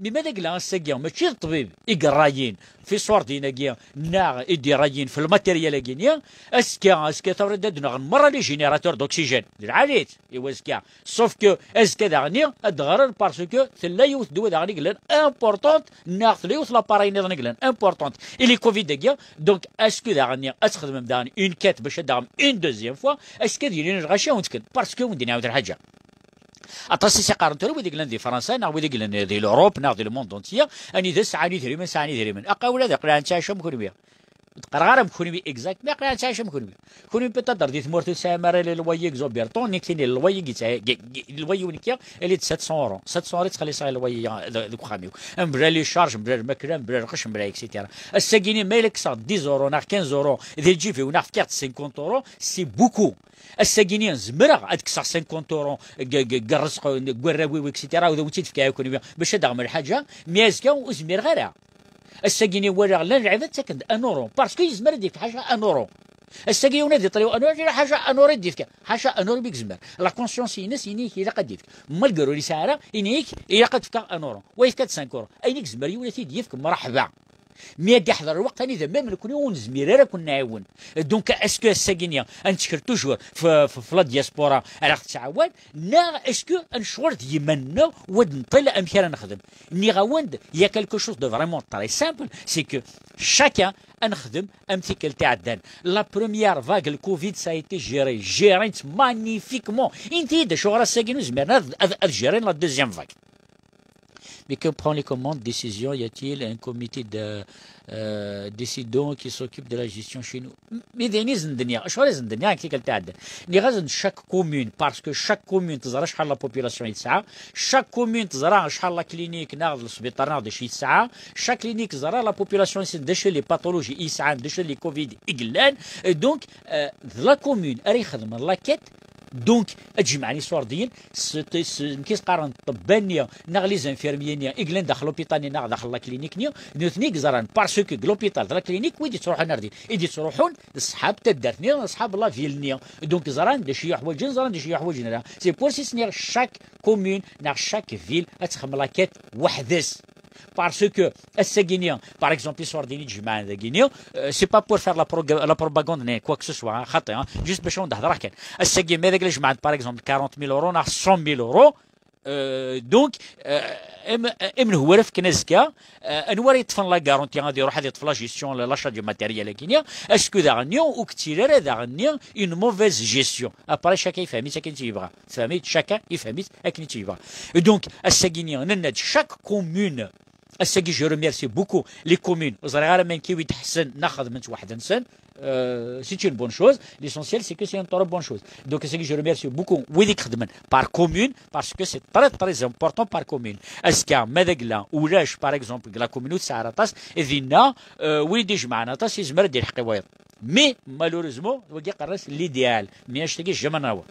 Mi ma d agla ass-agi, mačči d ṭṭbib i yerrayen f iṣurdiyen-agi, neɣ i d-yerrayen f lmatéryel-agi-nni, azekka, azekka tura ad d-nɣen merra les générateurs d'oxygène. D lɛali-t, i wazekka. Sauf que azekka daɣen-nni ad d-ɣren parce que tella yiwet ddwa daɣen i yellan importante, neɣ tella yiwet l'appareil nniḍen i yellan importante. I les covid-agi, donc, est-ce que daɣen-nni ad txedmem daɣen une quête bac ad d-taɣem une deuxième fois, est-ce que ad yilin lɣaci ad wen-tt-fken? Parce que wen-d-nɛawed lḥaǧa. Aṭas i s-iqqaren tura wid i yellan di Fransa, neɣ wid i yellan di l'Europe, neɣ di le monde entier, anida sɛan idrimen, sɛan idrimen. Aqawla d aqlaɛ nettɛic am kenwi. Ur d-qqareɣ ara am kenwi exact, mais aqlaɛ nettɛic am kenwi. Kenwi peut-être di tmurt ur tesɛim ara les loyers exorbitants, nekkini les loyers, loyer-iw nekki, il est de sept cents euros. Sept cents euros i ttxelliṣeɣ i loyer, euh, deg uxxam-iw. Mebla les charges, mebla lmakla, mebla lqecc, mebla et cetera. Ass-agi-nni ma yella kkseɣ dix euros neɣ quinze euros di lǧib-iw neɣ fkiɣ-d cinquante euros, c'est beaucoup. Ass-agi-nni zemreɣ ad kkseɣ cinquante euros deg, deg, deg rrezq n warraw-iw, et cetera, ad awen-tt-id-fkeɣ i kenwi bac ad d-taɣem lḥaǧa, mi azekka ur zmireɣ ara. Ass-agi-nni walaɣ llan lɛibad ttaken-d un euro, parce que yezmer ad d-yefk ḥaca un euro. Ass-agi yiwen ad iṭṭal un euro, ḥaca un euro i d-yefka, ḥaca un euro mi yezmer. La conscience-ines ini-k ilaq ad d-yefk. Malgré ur yesɛi ara, ini-k ilaq ad d-fkeɣ un euro. Wa yefka-d cinq euros. Ayen i yezmer yiwen ad t-id-yefk, mreḥba. Mi ad d-iḥḍer lweqt anida même nekni ur nezmir ara ad ken-nɛiwen. Donc, est-ce que ass-agi-nni ad nettkel toujours f, f, f la diaspora ara ɣ-tettɛawan, neɣ est-ce que ad necɣel d yiman-nneɣ u ad nṭel amek ara nexdem? Nniɣ-awen-d, il y a quelque chose de vraiment très simple, c'est que chacun ad nexdem am tikkelt iɛeddan. La première vague, le covid, ça a été géré, géré magnifiquement. Inti-yi-d acuɣer ass-agi ur zmiren ad, ad, ad gérer la deuxième vague. Mais qui prend les commandes, décision, y a-t-il un comité de, euh, décidant qui s'occupe de la gestion chez nous? Mi d ayen i sen-d-nniɣ, acuɣer i sen-d-nniɣ akka tikkelt iɛeddan? Nniɣ-asen-d chaque commune, parce que chaque commune teẓra acḥal la population i tesɛa, chaque commune teẓra acḥal la clinique neɣ d lesbiṭar neɣ d acu i tesɛa, chaque clinique teẓra la population-nsen d acu les pathologies i yesɛan, d acu les covid i yellan. Et donc, euh, d la commune ara ixedmen la quête, donc ad jemɛen iṣurdiyen, s, s, amek i s-qqaren, ṭṭebba-nni neɣ les infirmiers-nni i yellan daxel l'hôpital-nni neɣ daxel la clinique-nni, d nutni i yeẓran, parce que deg l'hôpital d la clinique wid yettruḥun ar din, i d-yettruḥun d ṣṣḥab taddart-nni, d ṣṣḥab la ville-nni. Donc ẓran d acu i ḥwaǧen, ẓran d acu i ḥwaǧen ara. C'est pour ça i s-nniɣ chaque commune neɣ chaque ville ad texdem la quête weḥd-s. Parce que ass-agi-nni, par exemple, iṣurdiyen i d-jemɛen dagi-nni, euh, c'est pas pour faire la, pro la propagande ni quoi que ce soit, hein, xaṭi, hein, juste bac ad wen-d-hedreɣ kan. Ass-agi, ma d agla jemɛen, par exemple, quarante mille euros neɣ cent mille euros, euh, donc, euh, im, im nhwa ara fken azekka, euh, anwa ara yeṭṭfen la garantie ad iruḥ ad yeṭṭef la gestion, la, l'achat du matériel-agi-nni, est-ce que daɣen-nni ur yettili ara daɣen-nni une mauvaise gestion? Après, chacun yefhem-itt akken i tt-yebɣa. Tfehmit, chacun yefhem-it akken i tt-yebɣa. Et donc, ass-agi-nni, nenna-d chaque commune, ass-agi, je remercie beaucoup les communes. Ur ẓriɣ ara ma nekk i wi d-ḥessen neɣ xedmen-tt weḥd-nsen. Euh, c'est une bonne chose. L'essentiel, c'est que c'est une très bonne chose. Donc, ass-agi, je remercie beaucoup wid i ixedmen par commune, parce que c'est très, très important par commune. Azekka, ma d agla ulac, par exemple, deg la commune ur tesɛi ara aṭas, dinna, euh, wid i d-ijemɛen aṭas, yezmer ad d-ilḥeq i wayeḍ. Mais, malheureusement, wagi qqaren-as l'idéal. Mais annect-agi, jamais nrawa.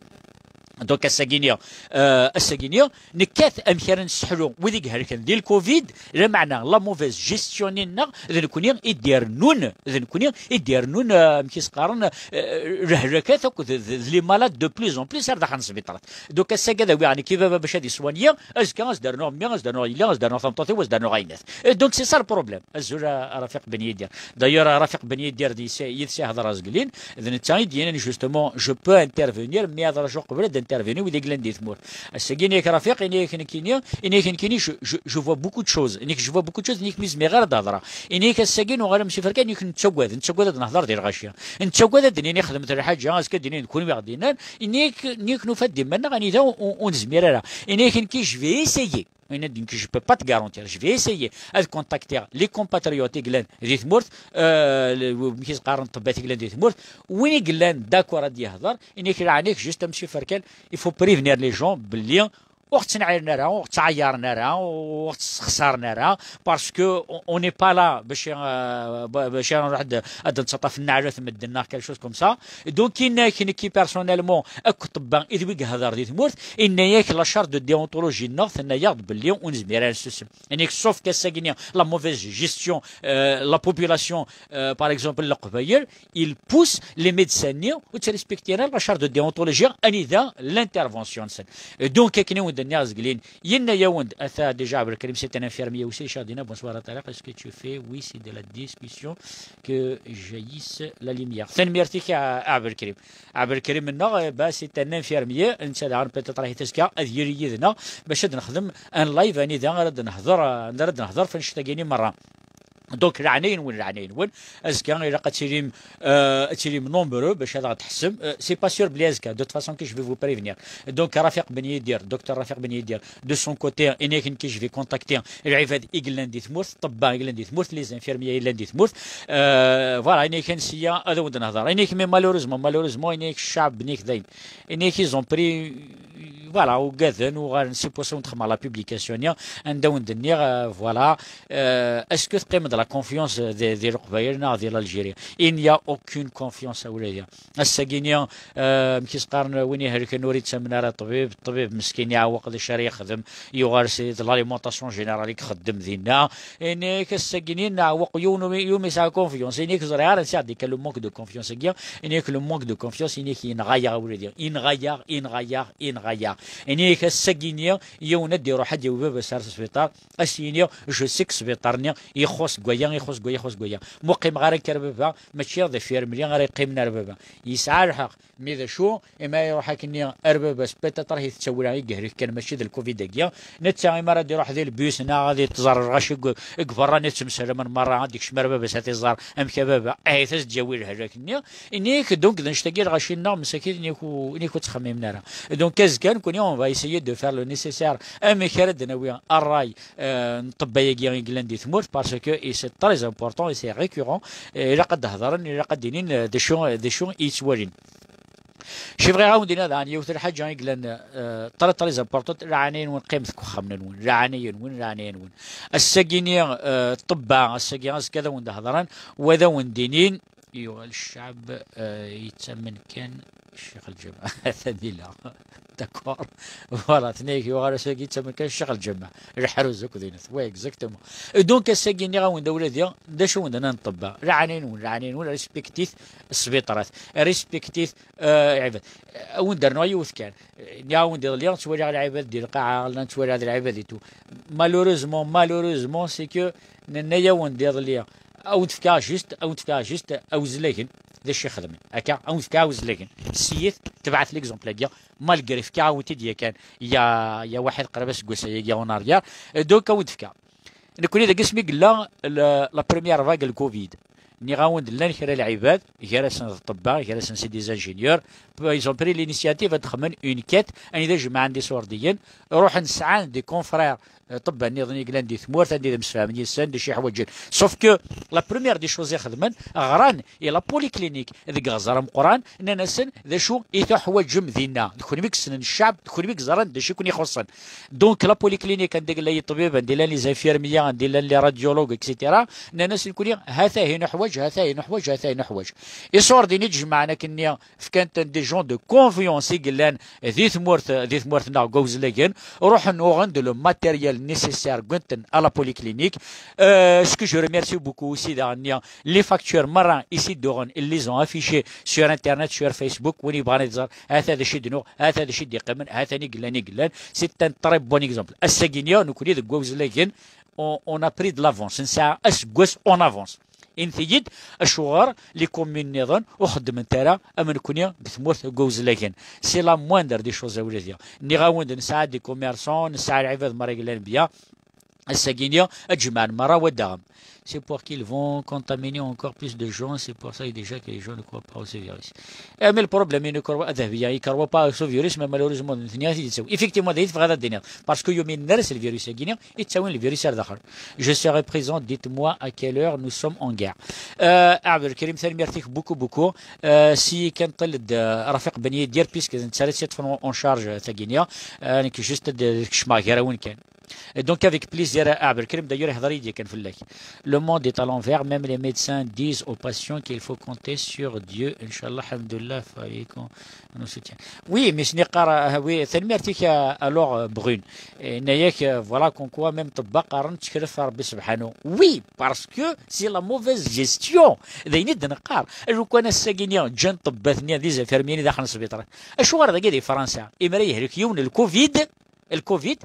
Donc, ass-agi-nni, euh, ass-agi-nni, nekkat amek ara nesseḥlu wid i ihelken di le covid, lameɛna la mauvaise gestion-nneɣ, d nekni i d-irennun, d nekni i d-irennun, euh, amek i s-qqaren, euh, lehlakat akked d, d, d les malades de plus en plus ar daxel n sbiṭarat. Donc, ass-agi ad awiɣ nekk i baba bac ad iswanyi, azekka ad s-d-rnuɣ mmi, ad s-d-rnuɣ yelli, ad s-d-rnuɣ tameṭṭut-iw, ad s-d-rnuɣ ayennat. Et donc, c'est ça le problème. Azul a, a Rafiq Ben Yidir. D'ailleurs, a Rafiq Ben Yidir, d yis-, yid-s i hedreɣ zgelin, d netta i d-yennan, justement, je peux intervenir, mais ad rajuɣ qbel ad intervenu, wid i yellan di tmurt. Ass-agi, ini-ak Rafiq, ini-ak nekkini, ini-ak nekkini, je, je, je vois beaucoup de choses. Ini-ak, je vois beaucoup de choses, ini-ak mi zmireɣ ara d-hedreɣ. Ini-ak ass-agi, nuɣal am Siferka, ini-ak nettagad, nettagad ad nehder di lɣaci. Nettagad ad d-nini xedmet lḥaǧa, azekka ad d-nini d kunwi i ɣ-d-yennan. Ini-ak, ini-ak nufa-d iman-nneɣ anida ur, ur, ur nezmir ara. Ini-ak nekki, je vais essayer. Ini-ak, je peux pas te garantir, je vais essayer ad contacter les compatriotes i yellan di tmurt, euh, le, amek i s-qqaren, ṭṭebbat i yellan di tmurt, win i yellan d'accord ad d-yehder, ini-ak, laɛni-k, juste am Siferka, il faut prévenir les gens belli ur ɣ-ttnɛiren ara, ur ɣ-ttɛeyyaren ara, ur ɣ-ttessexsaren ara, parce que on, on n'est pas là باش, euh, باش نروح ad, ad nettaṭṭaf nneɛlat medden neɣ quelque chose comme ça. Donc, yenna-ak nekki personnellement, akk ṭṭebba i d wi ihedren di tmurt, yenna-ak la charte de déontologie-nneɣ tenna-yaɣ-d belli ur nezmir ara nsusem. Yenna-ak, sauf qu'ass-agi-nni, la mauvaise gestion, euh, la population, euh, par exemple, Leqbayel, il pousse les médecins-nni ur ttrespektin ara la charte de déontologie anida l'intervention-nsen. Donc, akken i wen-d-nniɣ zgelin, yenna-yawen-d, ata déjà Abdelkrim, c'est un infirmier aussi, Chardina, bonsoir à Tariq, est-ce que tu fais? Oui, c'est de la discussion que jaillisse la lumière. Tanemmirt-ik a, a Abdelkrim. Abdelkrim-nneɣ, eh, bah, c'est un infirmier, netta daɣen peut-être ahi tazekka ad yili yid-neɣ bac ad nexdem un live anida ara d-nehder, anda ara d-nehder f annect-agi-nni merra. Donc, leɛnaya-nwen, leɛnaya-nwen, azekka ilaq ad tilim, euh, ad tilim nombreux bac ad aɣ-d-tḥessem. Euh, c'est pas sûr belli azekka, de toute façon, que je vais vous prévenir. Donc, Rafiq Ben Yidir, docteur Rafiq Ben Yidir, de son côté, yenna-ak nekki, je vais contacter lɛibad i yellan di tmurt, ṭṭebba i yellan di tmurt, les infirmiers i yellan di tmurt. Euh, voilà, yenna-ak ansi-ya ad awen-d-nehder. Yenna-ak, mais malheureusement, malheureusement, yenna-ak ccɛeb-nni-k dayen. Yenna-ak, ils ont pris, voilà, ugaden, uɣalen, c'est pour ça ur d-xedmeɣ la publication-nni, anda wen-d-nniɣ, euh, voilà, euh, est-ce que teqqimeḍ la confiance di, di Leqbayel neɣ di l'Algérie? Il n'y a aucune confiance a wladi. Ass-agi-nni, euh, amek i s-qqaren, win ihelken ur yettamen ara ṭṭbib, ṭṭbib meskin iɛewweq d acu ara yexdem, yuɣal s, d l'alimentation générale i ixeddem dinna. Ini-k ass-agi-nni neɛweq yiwen umi, umi yesɛa confiance. Ini-k ẓriɣ ara nsiɣ-d kan le manque de confiance-agi. Ini-k le manque de confiance, ini-k yenɣa-yaɣ a wladi. Yenɣa-yaɣ, yenɣa-yaɣ, yenɣa-yaɣ. Ini-k ass-agi-nni yiwen ad d-iruḥ ad d-yawi baba-s ar sbiṭar, ad s-yini, je sais que sbiṭar-nni ixuṣ deg waya, ixuṣ deg waya, ixuṣ deg waya. Ma ur qqimeɣ ara nekk ar baba, mačči d infirmier ara yeqqimen ar baba. Yesɛa lḥeqq. Mi d acu, imi ara iruḥ akkenni ar baba-s, peut-être ahi tettawla i yehlek kan, mačči d lcovid-agi. Netta imi ara d-iruḥ di lbus neɣ ad itẓar lɣaci deg, deg berra, nittemsalamen merra, ad d-ikcem ar baba-s, ad t-iẓer, amek a baba, ahat ad s-d-yawi lehlak-nni. Ini-k, donc, d annect-agi lɣaci-nneɣ, msakit, ini-k ur, ini-k ur ttxemmimen ara. Donc, azekka, nekkni, on va essayer de faire le nécessaire, amek ara d-nawi ṛṛay, euh, n ṭṭebba-agi i yellan di tmurt, parce que, et c'est très important, et c'est récurrent, euh, ilaq ad d-hedren, ilaq ad d-inin, euh, d acu, d acu i yettwalin. Ci bɣiɣ ad wen-d-iniɣ daɣen yiwet lḥaǧa i yellan, euh, très, très importante, leɛnaya-nwen, qqimet deg uxxam-nwen, leɛnaya-nwen, leɛnaya-nwen. Ass-agi-nni, euh, ṭṭebba, ass-agi, azekka ad wen-d-hedren, wa ad wen-d-inin, yuɣal ccɛeb, euh, yettamen kan Ccix Lǧameɛ. Atan illa. D'accord. Voilà, tenna-yak yuɣal ass-agi yettamen kan Ccix Lǧameɛ. Leḥruz akk d inat. Ouais, exactement. Et donc, ass-agi nniɣ-awen-d a wladi, d acu wen-d-nnan ṭṭebba? Leɛnaya-nwen, leɛnaya-nwen, respektit sbiṭrat, respektit, euh, ɛibad. A wen-d-rnuɣ yiwet kan. Nniɣ-awen-d iḍelli, ttwaliɣ lɛibad di lqaɛa, llan ttwaliɣ d lɛibad et tout. Malheureusement, malheureusement, c'est que nenna-yawen-d iḍelli, a wen-d-fkeɣ juste, a wen-d-fkeɣ juste awezlagen d acu ixedmen. Akka, a wen-d-fkeɣ awezlagen. Siyit, tebɛet l'exemple-agi, malgré fkiɣ-awen-t-id yakan, ya, ya waḥed qrib aseggas-agi en arrière. Donc, a wen-d-fkeɣ. Nekkni deg asmi yella la, la première vague n lcovid, nniɣ-awen-d llan kra lɛibad, gar-asen d ṭṭebba, gar-asen c'est des ingénieurs, ils ont pris l'initiative ad xedmen une quête, anida jemɛen d iṣurdiyen, ruḥen sɛan des confrères, euh, ṭṭebba nniḍen i yellan di tmurt, anda i d msefhamen yid-sen, d acu i ḥwaǧen. Sauf que la première des choses i xedmen, ɣran i la polyclinique deg Ɣẓer Ameqqran, nnan-asen d acu i tuḥwaǧem dinna, d kunwi i yessnen ccɛeb, d kunwi i yeẓran d acu i ken-ixuṣṣen. Donc, la polyclinique, anda yella ṭṭbib, anda llan les infirmiers, anda llan les radiologues, et cetera, nnan-as nekkni, ha-t-ahi nuḥwaǧ, ha-t-ahi nuḥwaǧ, ha-t-ahi nuḥwaǧ. Iṣurdiyen i d-jemɛen akkenni, fkan-ten des gens de confiance i yellan di tmurt, di tmurt-nneɣ deg Wawezlagen, ruḥen uɣen-d le matériel nécessaire, wwin-ten à la polyclinique. Euh, ce que je remercie beaucoup aussi daɣenni, les factures merra i s-d-uɣen, ils les ont affichés sur Internet, sur Facebook, win yebɣan ad iẓer, ha-t-a d acu i d-nuɣ, ha-t-a d acu i d-iqqimen, ha-t-an i yellan, i yellan. C'est un très bon exemple. Ass-agi-nni, nekkni deg Wawezlagen, on, on a pris de l'avance. Nesɛa aseggas en avance. Init-iyi-d acuɣer les communes nniḍen ur xeddment ara am nekkni deg tmurt n Wawezlagen. C'est la moindre des choses a wladi. Nniɣ-awen-d nesɛa des commerçants, nesɛa lɛibad merra yellan bien. Ass-agi-nni ad jemɛen merra waddaɣem. C'est pour qu'ils vont contaminer encore plus de gens, c'est pour ça déjà que les gens ne croient pas au ce virus. Eh, mais le problème, il ne croit pas, il ne croit pas au ce virus, mais malheureusement, effectivement, d ayen tebɣiḍ ad d-tiniḍ. Parce que yumin ners le virus-agi-nni, yettawin le virus ar daxel. Je serai présent, dites-moi à quelle heure nous sommes en guerre. Euh, Abdelkrim, tanemmirt-ik beaucoup, beaucoup. Euh, si kan ṭṭil-d, euh, Rafiq Ben Yidir, puisque netta ara tt-yeṭṭfen en charge, euh, tagi-nni, euh, nekk juste ad kecmeɣ gar-awen kan. Et donc, avec plaisir, Abdelkrim, d'ailleurs, ihḍer-iyi-d yakan fell-ak. Le monde est à l'envers, même les médecins disent aux patients qu'il faut compter sur Dieu. Inchallah, alhamdulillah, fallait qu'on nous soutienne. Oui, mais ce n'est pas, euh, oui, tanemmirt-ik, euh, alors, euh, Brune. Et Nayak, euh, voilà, comme quoi, même ṭṭebba qqaren tteklef ɣef Rebbi subhanahu. Oui, parce que c'est la mauvaise gestion. D ayen i d-neqqar. Lukan ass-agi-nni, ǧǧan ṭṭebbat-nni d izafirmiyen daxel n sbiṭar. Acuɣer dagi di Fransa? Imra yehlek yiwen, le Covid, le Covid,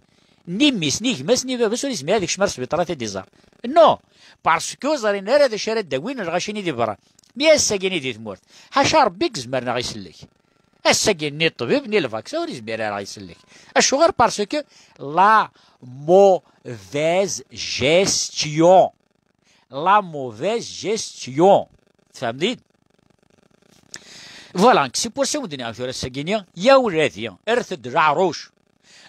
ni mmi-s, ni gma-s, ni baba-s ur yezmir ad ikcem ar sbiṭar ad t-id-iẓer. Non, parce que ur ẓrin ara d acu ara d-awin lɣaci-nni di berra. Mi ass-agi-nni di tmurt, ḥaca Rebbi i izemren ad aɣ-isellek. Ass-agi ni ṭṭbib ni lvaksa ur yezmir ara ad aɣ-isellek. Acuɣer? Parce que la mauvaise gestion. La mauvaise gestion. Tfehmem-d? Voilà, c'est pour ça i wen-d-nniɣ tura ass-agi-nni, ya wladi, rret-d leɛruc.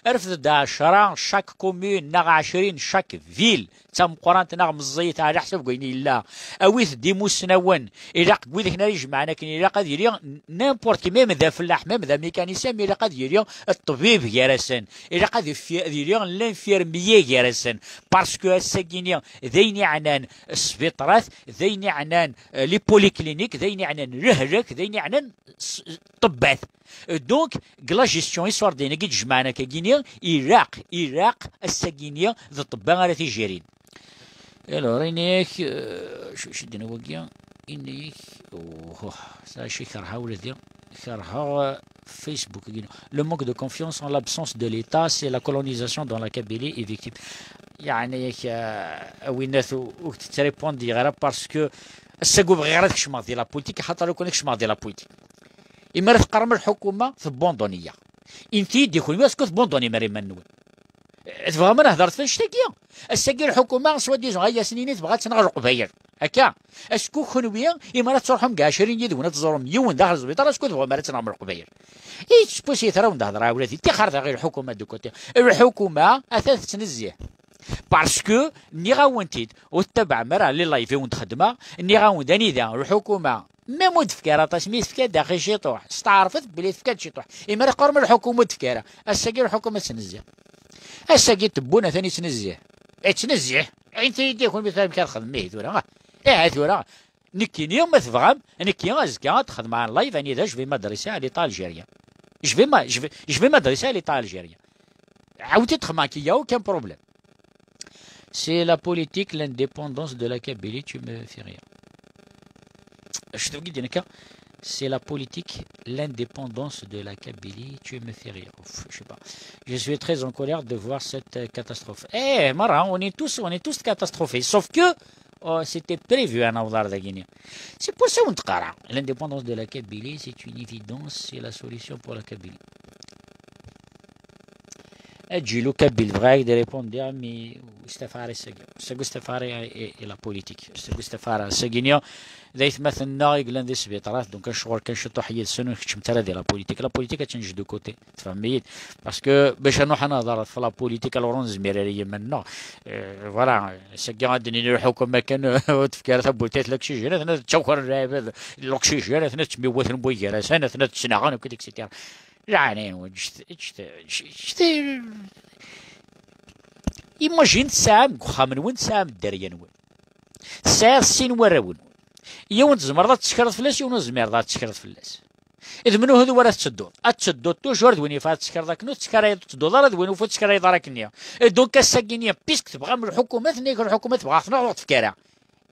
Rfed-d ɛecra, chaque commune, neɣ ɛecrin, chaque ville. D tameqqrant neɣ meẓẓiyet, ɛla ḥsab deg wayen yella. Awit-d imussnawen. Ilaq deg wid akken ara ijemɛen akken ilaq ad yili n'importe qui, même d afellaḥ, même d amécanicien, mais ilaq ad yili ṭṭbib gar-asen. Ilaq ad yif-, ad yili l'infirmier gar-asen. Parce que ass-agi-nni d ayen iɛnan sbiṭrat, d ayen iɛnan, euh, les polycliniques, d ayen iɛnan lehlak, d ayen iɛnan s-, ṭṭebbat. Euh, donc, deg la gestion iṣurdiyen-agi d-jemɛen akkagi-nni, ilaq, ilaq ass-agi-nni d ṭṭebba ara t-ijirin. Alors, ini-ak, euh, ch-, ch-, dina wagi, ini-ak, oh, ça, ch-, kerheɣ ula d-, kerheɣ, euh, Facebook-agi. Le manque de confiance en l'absence de l'État, c'est la colonisation dont la Kabylie est victime. Yeɛni-ak, euh, a winnat u-, ur k-tettrépondit ara parce que ass-agi ur bɣiɣ ara ad kecmeɣ di la politique, xaṭer lukan ad kecmeɣ di la politique. Imi ara teqqarem lḥukuma tbunduni-aɣ. Init-iyi-d i kunwi, est-ce que tbundunim ara iman-nwen? Tebɣam ad nehder ɣef annect-agi? Ass-agi lḥukuma, soi-disant, ay asen-ini tebɣa ad tenɣ Leqbayel. Akka? Est-ce que kunwi, imi ara tettruḥum deg ɛecrin yid-wen ad teẓrum yiwen daxel sbiṭar, est-ce que tebɣam ara tenɣem Leqbayel? Yettpusi tara wen-d-hedreɣ a wladi, ttixer daɣ i lḥukuma du côté. Lḥukuma ata tettnezzih. Parce que, nniɣ-awen-t-id, ur tettabaɛem ara les live i wen-d-xeddmeɣ, nniɣ-awen-d anida, lḥukuma, même ur d-tefki ara aṭas, mi tefka-d axi ciṭuḥ, steɛrfet belli tefka-d ciṭuḥ. Imi ara teqqarem lḥukuma ur d-tefki ara. Ass-agi lḥukuma tettnezzih. Ass-agi tewwun atan yettnezzih. Yettnezzih. Init-iyi-d i kunwi amek ara txedmem ihi tura, ah. Ihi tura, nekkini ma tebɣam, nekki azekka ad xedmeɣ en live anida je vais m'adresser à l'État algérien. Je vais m'a-, je vais, je vais m'adresser à l'État algérien. Ɛawed-it xedmeɣ, il y a aucun problème. C'est la politique, l'indépendance de la Kabylie, tu me fais rire. Je te dis, c'est la politique, l'indépendance de la Kabylie, tu me fais rire. Ouf, je sais pas. Je suis très en colère de voir cette, euh, catastrophe. Eh, Mara, on est tous, on est tous catastrophés. Sauf que, oh, c'était prévu, hein, à l'heure de Guinée. C'est pour ça qu'on te dira, l'indépendance de la Kabylie, c'est une évidence, c'est la solution pour la Kabylie. Adjilu Kabyle, bɣiɣ ad répondre, mais ur stufaɣ ara ass-agi. Ass-agi ur stufaɣ ara i, i, i la politique. Ass-agi ur stufaɣ ara. Ass-agi-nni d aytmaten-nneɣ i yellan di sbiṭarat, donc acuɣer kan ciṭuḥ yid-sen ur keččemt ara di la politique. La politique ad tenǧ de côté, tfehmem-iyi-d? Parce que bac ad nruḥ ad nehder ɣef la politique, alors ur nezmir ara i yiman-nneɣ. Euh, voilà, ass-agi ad d-nini lḥukuma kan ur tefki ara tawwurt i l'oxygène, atna ad ttakren lɛibad l'oxygène, atna ad ttmiwaten wiggar-asen, atna ad ttnaɣen, et cetera. Leɛnaya-nwen, ǧǧet, ǧǧet, ǧǧet, ǧǧet. Imagine tesɛam deg uxxam-nwen, tesɛam dderya-nwen. Tesɛiḍ sin warraw-nwen. Yiwen tzemreḍ ad tettekreḍ fell-as, yiwen ur tezmireḍ ad tettekreḍ fell-as. D menhu d wara tettedduḍ? Ad tettedduḍ toujours d win yeffeɣ ad tettekreḍ akken ur tettekra-, ur tettedduḍ ara d win ufur tettekra-yaḍ ara akken-nni. Et donc ass-agi-nni, puisque tebɣam lḥukuma, tenna-yak lḥukuma tebɣa-ɣ tenɣ ur ɣ-tefki ara.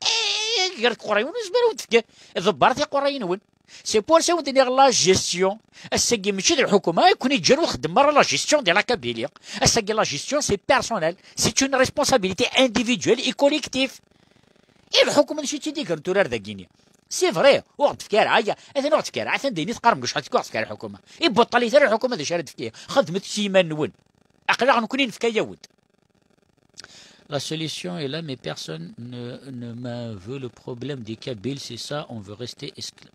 Eh, gar tqurrayin ur nezmir ad wen-tefk. Ḍebbret iqurrayen-nwen. C'est pour ça i wen-d-nniɣ la gestion. Ass-agi mačči d lḥukuma i ken-iǧǧan ur txeddmem ara la gestion de la Kabylie. Ass-agi la gestion c'est personnel. C'est une responsabilité individuelle et collective. I lḥukuma d acu i tt-id-igren tura ar dagini? C'est vrai, ur ɣ-d-tefki ara, aya, atan ur ɣ-d-tefki ara, atan d ayen i teqqarem deg ucḥal ur ɣ-d-tefki ara lḥukuma. I beṭṭal-it ara lḥukuma d acu ara d-tefki? Xedmet s yiman-nwen. Aql-aɣ nekni nefka-yawen-d. La solution est là, mais personne ne, ne m'a vu le problème des Kabyles, c'est ça, on veut rester esclave.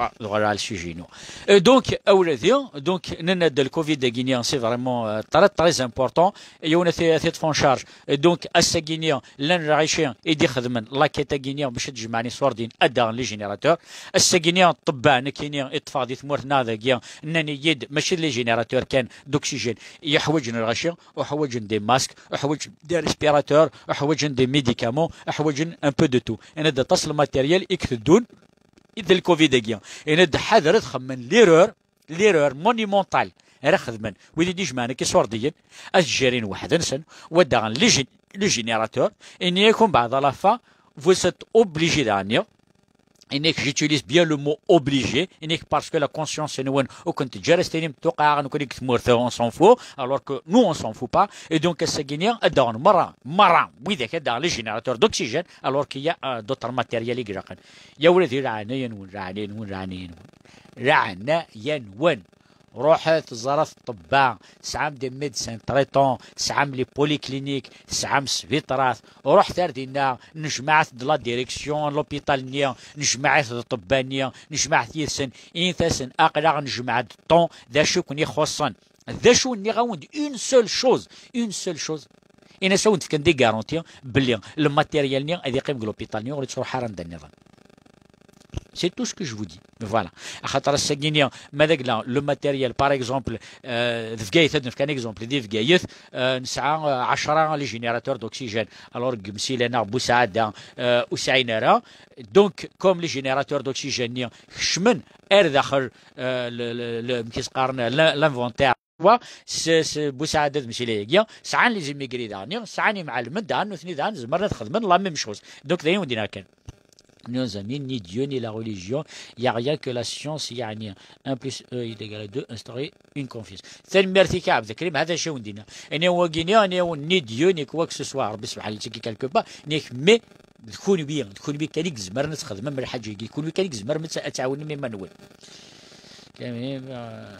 Ah, voilà le sujet, non. Euh, donc, awladi, donc, nenna-d le covid-agi, c'est vraiment euh, très, très important. Et on a fait, fait en charge. Et donc, ass-agi, llan lɣaci i d-ixedmen l'enquête-agi, bac ad jemɛen iṣurdiyen ad d-aɣen les générateurs. Ass-agi, ṭṭebba, nekkini, i ṭṭfeɣ di tmurt-nneɣ dagi, nnan-iyi-d, mačči d les générateurs kan d'oxygène i ḥwaǧen lɣaci, uḥwaǧen des masques, uḥwaǧen des respirateurs, uḥwaǧen des médicaments, uḥwaǧen un peu de tout. Yenna-d aṭas le matériel i iteddun d le covid-agi. Yenna-d ḥadret xemmen l'erreur, l'erreur monumentale ara xedmen wid i d-ijemɛen akka iṣurdiyen, ad ttjirin weḥd-nsen, wa daɣen les gén-, les générateurs, ini-ak umbeɛd à la fin, vous êtes obligés daɣen, ini-ak, j'utilise bien le mot obligé, ini-ak parce que la conscience-nwen ur kent-teǧǧa ara s-tinim tuqeɛ-aɣ nekkni deg tmurt, on s'en fout, alors que nous on s'en fout pas. Et donc ass-agi-nni ad d-aɣen merra, merra, widak ad d-aɣen les générateurs d'oxygène, alors qu'il y a euh, d'autres matériels i ilaqen. Ya wladi, leɛnaya-nwen, leɛnaya-nwen, leɛnaya-nwen, leɛnaya-nwen. Ruḥet ẓret ṭṭebba, tesɛam des médecins traitants, tesɛam les polycliniques, tesɛam sbiṭarat. Ruḥet ar dinna, nejmeɛ-t-id la direction n l'hôpital-nni, nejmeɛ-it d ṭṭebba-nni, nejmeɛ-t yid-sen, init-asen aql-aɣ nejmeɛ-d ton, d acu i ken-ixuṣṣen? D acu, nniɣ-awen-d une seule chose, une seule chose. Ini-as a wen-d-fken des garanties belli le matériel-nni ad yeqqim deg l'hôpital-nni, ur yettruḥ ara anda nniḍen. C'est tout ce que je vous dis. Voilà. Axaṭer ass-agi-nni, ma d agla, le matériel, par exemple, euh, d Bgayet, ad nefk un exemple, di Bgayet, euh, nesɛa euh, ɛecra les générateurs d'oxygène. Alors, deg Msila neɣ Busaɛda, euh, ur sɛin ara. Donc, comme les générateurs d'oxygène-nni kecmen ar daxel, euh, le, le, le, amek i s-qqaren, l'in-, l'inventaire. Wa, s, s, Busaɛda d Msila-agi, sɛan les immigrés daɣen, sɛan imɛellmen daɣen, nutni daɣen zemren ad xedmen la même chose. Donc, d ayen wen-d-nniɣ kan. Nos amis, ni Dieu, ni la religion, il y a rien que la science, يعني, un plus un est égal à deux, instaurer une confiance. Tanemmirt-ik a Ɛebdekrim, hada acu i wen-d-yenna. Ani wagi-ni, ani wen-, ni Dieu, ni quoi que ce soit, Rebbi subḥanahu wa taɛala quelque part, ni-, mais d kunwi, d kunwi kan i izemren ad txedmem lḥaǧa-agi, d kunwi kan i izemren ad t-, ad tɛawnem iman-nwen. Kamil, euh,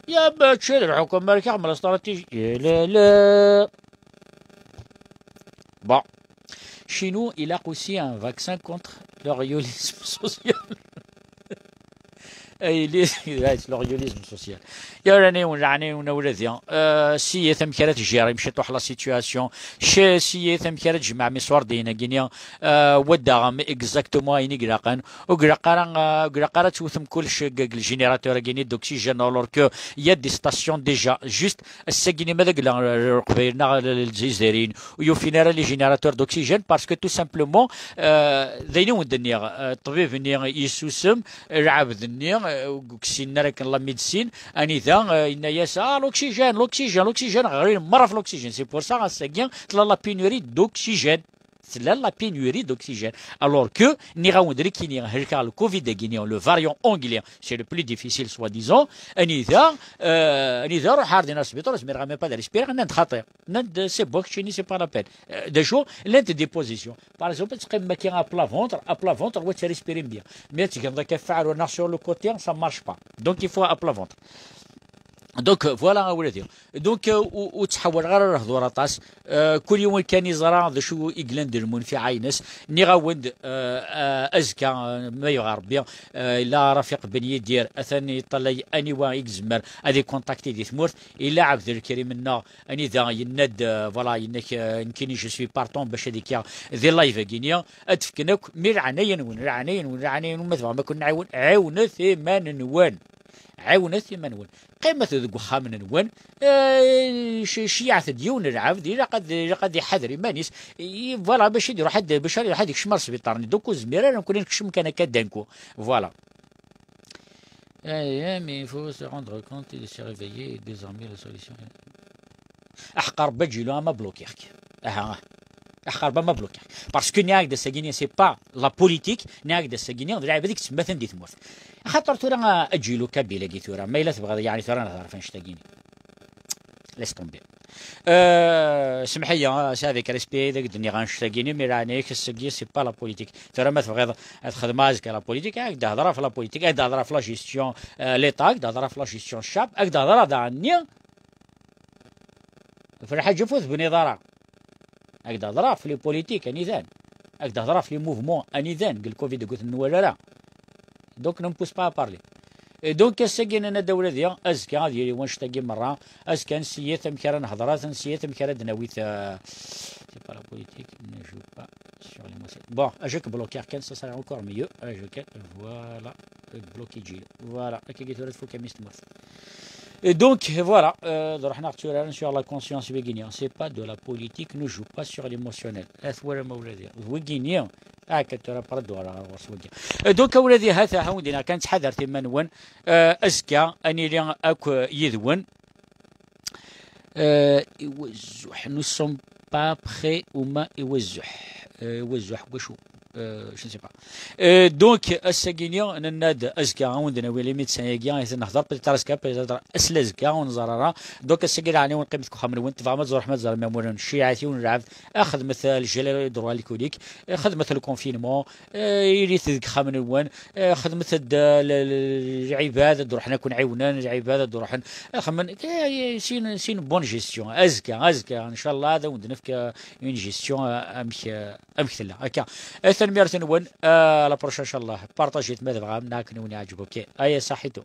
Ya mačči d lḥukuma ara k-ixedmen la stratégie. Ya la la. Bon. Chez nous, il a aussi un vaccin contre l'oriolisme social. Ay, les, les, l'oriolisme social. Ya leɛnaya-nwen, leɛnaya-nwen a wladi. Euh, siyet amek ara tjerrim ciṭuḥ la situation. Ci-, siyet amek ara tjemɛem iṣurdiyen-agi-ni. Euh, waddaɣem exactement ayen i ilaqen. Ur ilaq ara, euh, ur ilaq ara ad tewtem kullec deg, deg le générateur-agi-ni d'oxygène, alors que il y a des stations déjà. Juste, ass-agi-ni ma d agla, euh, Leqbayel neɣ l-, l-, Lezzayer ur yufin ara les générateurs d'oxygène parce que tout simplement, euh, d ayen i wen-d-nniɣ, euh, ṭṭbib-nni yessusem, lɛebd-nni, euh, ur ssinen ara akken la médecine, anida, euh, yenna-yas, ah, l'oxygène, l'oxygène, l'oxygène, ɣrin merra ɣef l'oxygène. C'est pour ça, ass-agi, tella la pénurie d'oxygène. Tella la pénurie d'oxygène. Alors que, nniɣ-awen-d nekkini, helkeɣ le covid-agi-ni, le variant anglais, c'est le plus difficile, soi-disant. Anida, euh, anida, ruḥ ar din ar sbiṭar, ur zmireɣ même pas ad respirer, nnan-d xaṭi. Nnan-d, c'est bon, keččini, c'est pas la peine. Euh, d acu, llant des positions. Par exemple, ad teqqimem akka à plat ventre, à plat ventre, wa tt-respirer bien. Mais ad tgeḍ akka ɣef aɛrur neɣ sur le côté, ça marche pas. Donc, il faut à plat ventre. Donc, euh, voilà, a wladi. Donc, euh, ur, ur ttḥawaleɣ ara ad hdureɣ aṭas. Euh, kul yiwen kan yeẓra d acu i yellan d lmunfiɛ-ines. Nniɣ-awen-d, euh, euh, azekka, euh, ma yebɣa Rebbi, euh, yella Rafiq Ben Yidir, atan yeṭṭalay aniwa i yezmer ad ikontakti di tmurt. Yella Ɛebdelkrim-nneɣ, anida yenna-d, euh, voilà, yenna-k, euh, nekkini je suis partant bac ad ikkiɣ di live-agi-ni. Ad d-fken akk, mi leɛnaya-nwen, leɛnaya-nwen, leɛnaya-nwen, ma tebɣam ad ken-nɛiwen, ɛiwnet iman-nwen. Ɛiwnet iman-nwen. Qqimet deg uxxam-nwen, eh, c-, ceyyɛet-d yiwen n lɛebd, ilaq ad, ilaq ad iḥader iman-is. I, voilà, bac ad iruḥ ad, bac ad iruḥ ad ikcem ar sbiṭar-nni. Donc, ur zmir ara nekkni ad nekcem kan akka d'un coup. Voilà. Eh, mais il faut se rendre compte et se réveiller, et désormais la solution est Aḥeqq Rebbi aǧilu ama blokiɣ-k. Aha. Aḥeqq Rebbi ama blokiɣ-k. Parce que nniɣ-ak-d ass-agi-ni, c'est pas la politique, nniɣ-ak-d ass-agi-ni, d lɛibad i yettmettaten di tmurt. Axaṭer tura, ah, aǧilu kabila-agi tura, ma yella tebɣiḍ, yeɛni tura nehder ɣef annect-agi-ni. Laisse tomber. Euh, semḥ-iyi, ah, c'est avec respect, d ak-d-nniɣ annect-agi-nni, mi ara ɛni-k, ass-agi, c'est pas la politique. Tura ma tebɣiḍ ad txedmeḍ azekka la politique, ad ak-d-hedreɣ ɣef la politique, ad ak-d-hedreɣ ɣef la gestion, euh, l'État, ad ak-d-hedreɣ ɣef la gestion ccab, ad ak-d-hedreɣ daɣen-nni ɣef lḥaǧa ur tebniḍ ara. Ad ak-d-hedreɣ ɣef les politiques anidan. Ad ak-d-hedreɣ ɣef les mouvements anidan deg le covid ur ten-nwala ara. Donc ne me pousse pas à parler. Et donc ass-agi nenna-d a wladi, azekka ad yili wannect-agi merra. Azekka nessiyat amek ara nehder, nessiyat amek ara d-nawi ta-, c'est pas la politique, ne joue pas sur les mots. Bon, je vais bloquer kan, ça serait encore mieux. Je vais, voilà, bloquer Gilles. Voilà, akka tura tfuk am istemmat. Et donc, voilà, euh, d ruḥ neɣ tturaren sur la conscience wigini. C'est pas de la politique, ne joue pas sur l'émotionnel. At wala ma wladi. Wigini, akka tura parad wala ɣer ɣur-s wigi. Et donc, a wladi, ha-t-a, ha-wen-d-iniɣ kan, ttḥadaret iman-nwen. Euh, azekka, ad nili akk yid-wen. Euh, iwezzuḥ, nous sommes pas prêts, uma iwezzuḥ. Euh, iwezzuḥ, wacu? Euh, je ne sais pas. Euh, donc, ass-agi-nni, nenna-d azekka, ad wen-d-nawi les médecins-agi, ad nehder, peut-être azekka, peut-être ass n azekka, ur neẓri ara. Donc, ass-agi, leɛni, wen qqimet deg uxxam-nwen, tebɣam ad tẓurḥem, ad tẓurḥem, amur n cciɛat, yiwen n lɛebd, xedmet, euh, le gel hydroalcoolique, euh, xedmet le confinement, euh, ilit deg uxxam-nwen, euh, xedmet-d, euh, le, le, lɛibad, ad ruḥen ad ken-ɛiwnen, lɛibad, ad ruḥen, ad xemmen, euh, c'est une, c'est une bonne gestion. Azekka, azekka, inchallah, ad wen-d-nefk, euh, une gestion, euh, amek, euh, amek tella. Akka. Eh, tanemmirt-nwen, euh, à la prochaine, inchallah. Partagez-t ma tebɣam, neɣ akken i wen-iɛǧeb, ok. Aya, saḥitu.